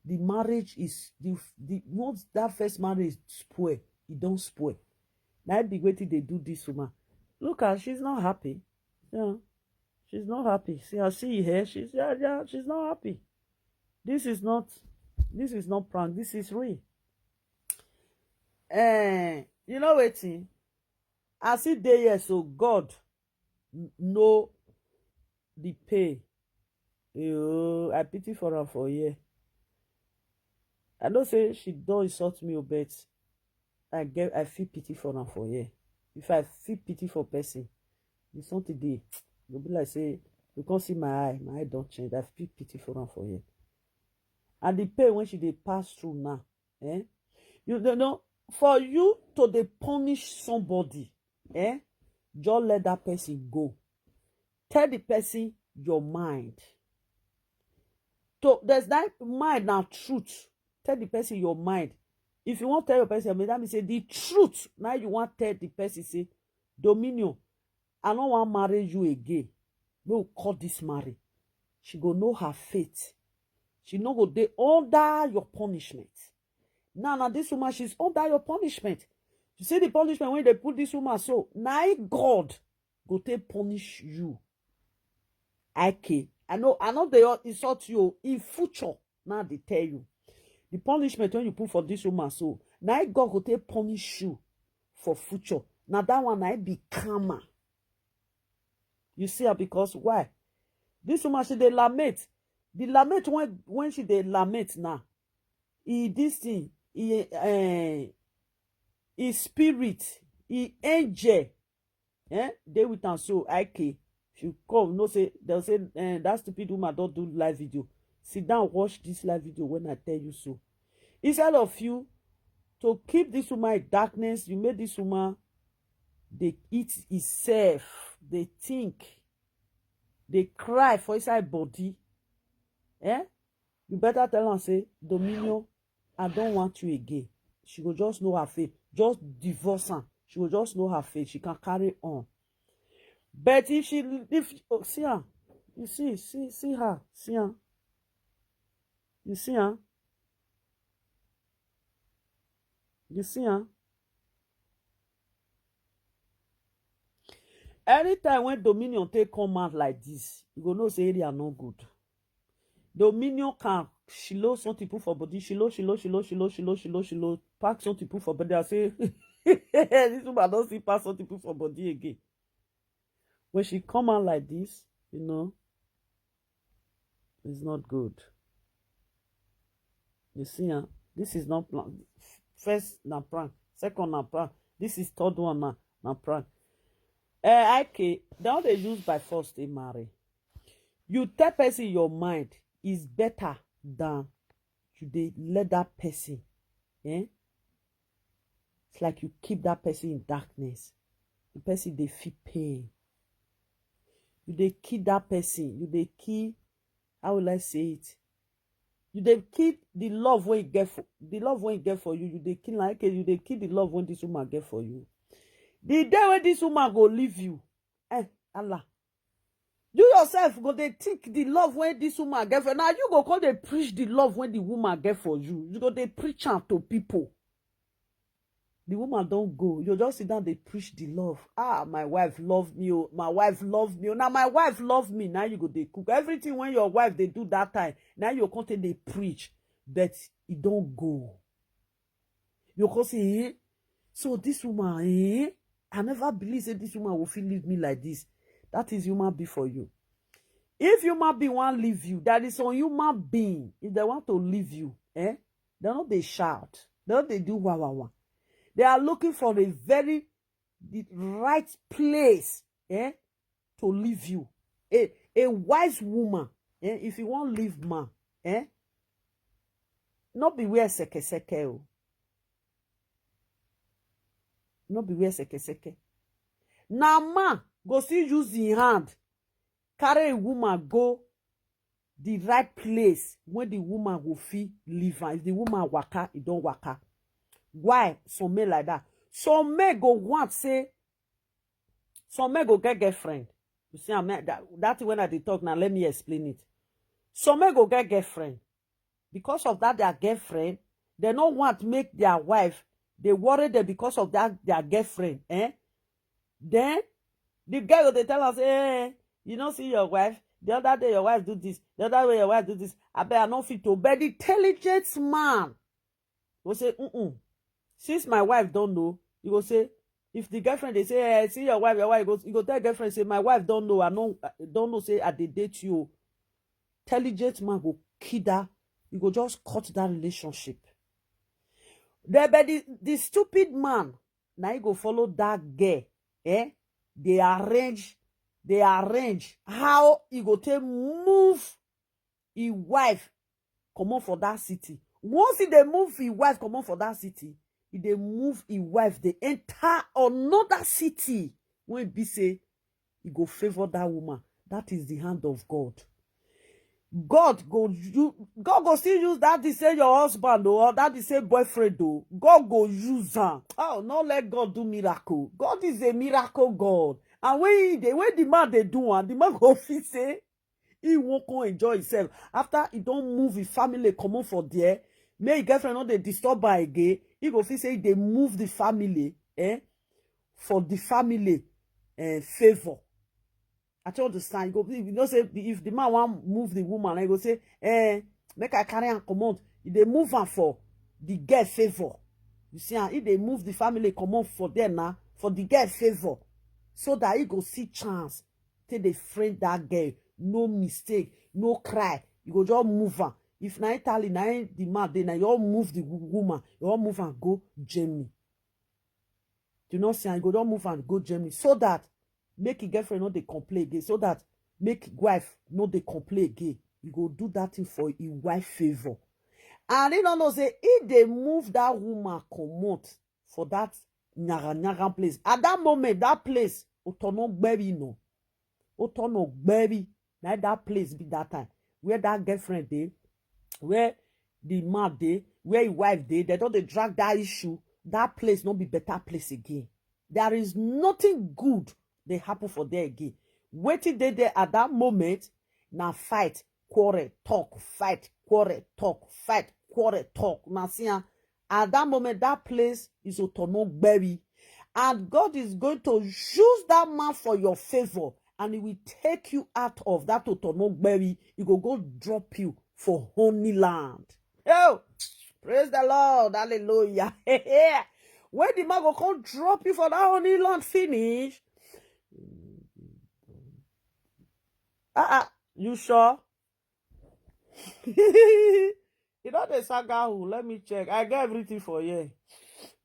the marriage is the, the once that first marriage spoil, it don't spoil. Now be waiting they do this woman. Look at, she's not happy. Yeah. She's not happy. See, I see her. She's, yeah, yeah, she's not happy. This is not, this is not prank. This is real. Eh, you know wetin? I see dey here, so God n-, know the pain. Oh, I pity for her for here. I know say she don't insult me, oh, but I get, I feel pity for her for here. If I feel pity for person, it's something dey. Go be like say, you can't see my eye. My eye don't change. I feel pity for her for here. And the pain when she dey pass through now, eh? You don't know, for you to dey punish somebody, eh? Just let that person go. Tell the person your mind. So there's that mind now truth. Tell the person your mind. If you want to tell your person, that means say the truth. Now you want to tell the person, say, "Dominion, I don't want marry you again." No, call this marry. She go know her fate. She no go dey under your punishment. Now, now this woman, she's under your punishment. You see the punishment when they put this woman, so now God go take punish you. I K, I know, I know they all insult you in future. Now they tell you the punishment when you put for this woman, so now God go take punish you for future. Now that one, I be karma. You see her, because why? This woman, she dey lament. The lament when, when she dey lament now, he, this thing, he, eh, his spirit, he angel, eh, dey with am. So, I K, if you come, no say, they'll say, eh, "That stupid woman don't do live video." Sit down, watch this live video when I tell you so. Instead of you to keep this woman in darkness, you made this woman dey eat herself, dey think, dey cry for inside body. Eh? You better tell her, say, "Dominion, I don't want you again." She go just know her fate. Just divorce her. She go just know her fate. She can carry on. But if she, if, oh, see her. You see, see, see her. See her. You see her? You see her? Anytime when Dominion take come out like this, you go know say area no good. Dominion can shilo something put for body, shilo, shilo, shilo, shilo, shilo, shilo, shilo, pack something put for body. I say, this woman don see pack something put for body again. When she come out like this, you know, it's not good. You see, huh? This is not plan. First na prank, second na prank. This is third one now, na prank. Eh, I K, they all dey use by force dey marry. You tell person your mind is better than you dey let that person. Eh? It's like you keep that person in darkness. The person dey feel pain. You dey kill that person. You dey kill, how will I say it? You dey kill the love wey you get for, the love wey you get for you. You dey kill like you dey kill the love wey this woman get for you. The day wey this woman go leave you, eh, Allah, you yourself go dey think the love wey this woman get for you. Now you go come dey preach the love wey the woman get for you. You go dey preach am to people. The woman don go. You just sit down dey preach the love. Ah, my wife love me. Oh, my wife love me. Oh, now my wife love me. Now you go dey cook. Everything wey your wife dey do that time, now you come take dey preach. But e don go. You come say, eh? So this woman, eh? I never believe say this woman will feel leave me like this. That is human being for you. If human being wan leave you, that is on human being. If they want to leave you, eh? They no dey shout. They no dey do wa wa wa. They are looking for a very the right place, eh, to leave you. A, a wise woman, eh, if you wan leave man, eh, no be wear seke seke o. No be wear seke seke. Na man go still use him hand carry a woman go the right place wey the woman go fit leave am. If the woman waka, e don waka. Why some men like that? Some men go want say, some men go get girlfriend. You see, I mean, that, that thing when I dey talk now, let me explain it. Some men go get girlfriend. Because of that, their girlfriend, they no want make their wife, they worry them because of that, their girlfriend, eh? Then the girl go dey tell us, eh, you no see your wife? The other day your wife do this, the other way your wife do this. I bet I no fit to. But the intelligent man go say, mm-mm. Since my wife don know, you go say, if the girlfriend dey say, eh, see your wife, your wife, you go, you go tell girlfriend say, my wife don know, I no, I don know say I dey date you. Intelligent man go kill that. You go just cut that relationship. The, but the, the stupid man, now he go follow that girl, eh? They arrange, they arrange how he go take move his wife comot for that city. Once he dey move his wife comot for that city, he dey move his wife dey enter another city wey be say he go favour that woman. That is the hand of God. God go you God go still use that the say your husband o, or that the say boyfriend o. God go use am. Oh, no let God do miracle. God is a miracle God. And when he dey, when the man dey do am, the man go feel say he wan come enjoy himself. After he don move his family comot for there, make his girlfriend no dey disturb am again. He go feel say he dey move the family, eh, for the family, eh, favour. I tell understand. You go, you know say if the man wan move the woman, he go say, eh, make I carry am comot. He dey move am for the girl favour. You see am, he dey move the family comot for there now for the girl favour, so that he go see chance take dey friend that girl. No mistake, no cry. You go just move am. If na Italy, na him the man dey, na you all move the wo- woman, you all move am go Germany. You know say you go don move am go Germany so that make him girlfriend no dey complain again, so that make him wife no dey complain again. You go do that thing for him wife favour. And he no know say he dey move that woman comot for that nyara nyara place. At that moment, that place, Otono Gbebi no. Otono Gbebi. Na that place be that time where that girlfriend dey, where the man dey, where his wife dey. They don dey drag that issue. That place no be better place again. There is nothing good dey happen for there again. Wetin dey there at that moment na fight, quarrel, talk, fight, quarrel, talk, fight, quarrel, talk. Na see am, at that moment, that place is Otono Gbebi. And God is going to use that man for your favour, and he will take you out of that Otono Gbebi. He go go drop you for honey land. Oh, praise the Lord. Hallelujah. When the man go come drop you for that honey land finish. Ah, ah, you sure? You know the saga who? Let me check. I get everything for here.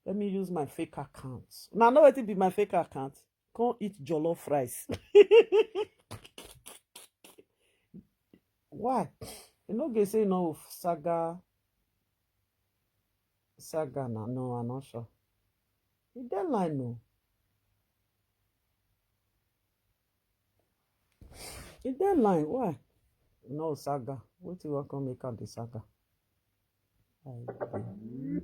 Let me use my fake account. Now, know what it be my fake account? Come eat jollof rice. Why? You know, they say no saga. Saga na no, I'm not sure. You dey line no. You dey line, why? No saga. What you want come make out the saga? I dey.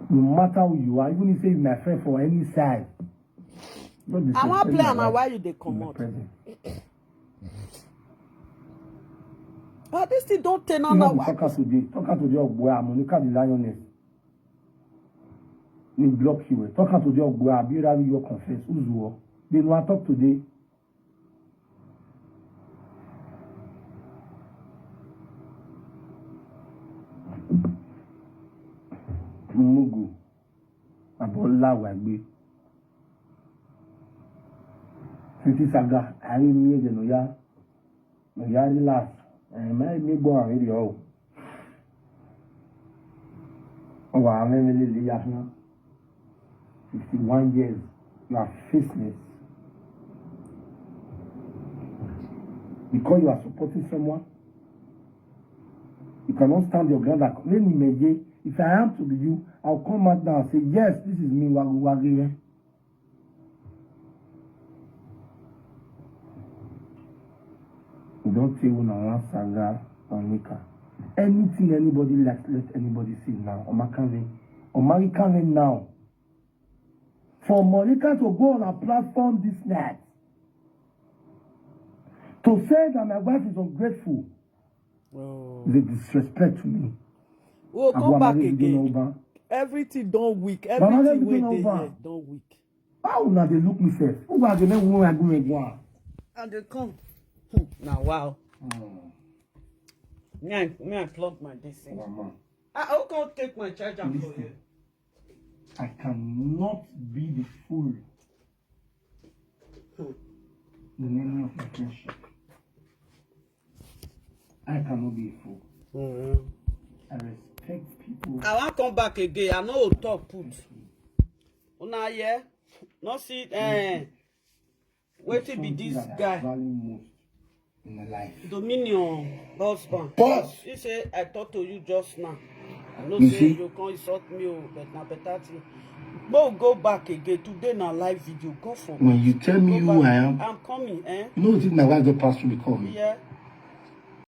No matter who you are, even if you say my friend for any side. No I wan disrespect play my am na wife why you dey in my comot. Presence. Ah, this thing don tey now You na know, wa. Talk out today, talk out today, Ogboya, Monica the lioness. Ni block you, eh. Talk out today, Ogboya, Abira, you confess. Uzuo. They no talk today. Mugu. Abola Wagbe. Titi Saga, I mean, me, no, ya. No, ya, relax. Eh, my, me, go and read you. Oh, I mean, me, ya, fifty-one years, you are faceless. Because you are supporting someone, you cannot stand your ground. Like, let me make it. If I am to be you, I'll come out now and say, yes, this is me, Wagu Wagu, eh? You don't say una wan saga Onika. Anything anybody likes, let anybody say now. Omakane, Omarikane now. For Monica to go on a platform this night to say that my wife is ungrateful Oh. is a disrespect to me. We'll I go come back marry Bigo again. Oba. Everything don weak. Mama, let Everything me wey go dey over. Here don weak. How una dey look me sef? Who are the men who are going go on? And they come. Hmm, now, wow. Hmm. Me, I, me, I plug my this thing. Mama, I, I can't take my charger for listen. Here. I Cannot be the fool Hmm. in any of my friendship. I cannot be a fool. Mm-hmm. I respect people. I wan come back again. I no go talk put. Una hear? No see, eh, wetin be this guy? Value most in my life. Dominion husband. Boss. He say I talk to you just now. I know You say see? You can't insult me, oh, but na better thing. Go go back again. Today na live video. Go for When me. You tell me Go who back. I am, I'm coming, eh? You know what my wife just passed through the call me? Yeah.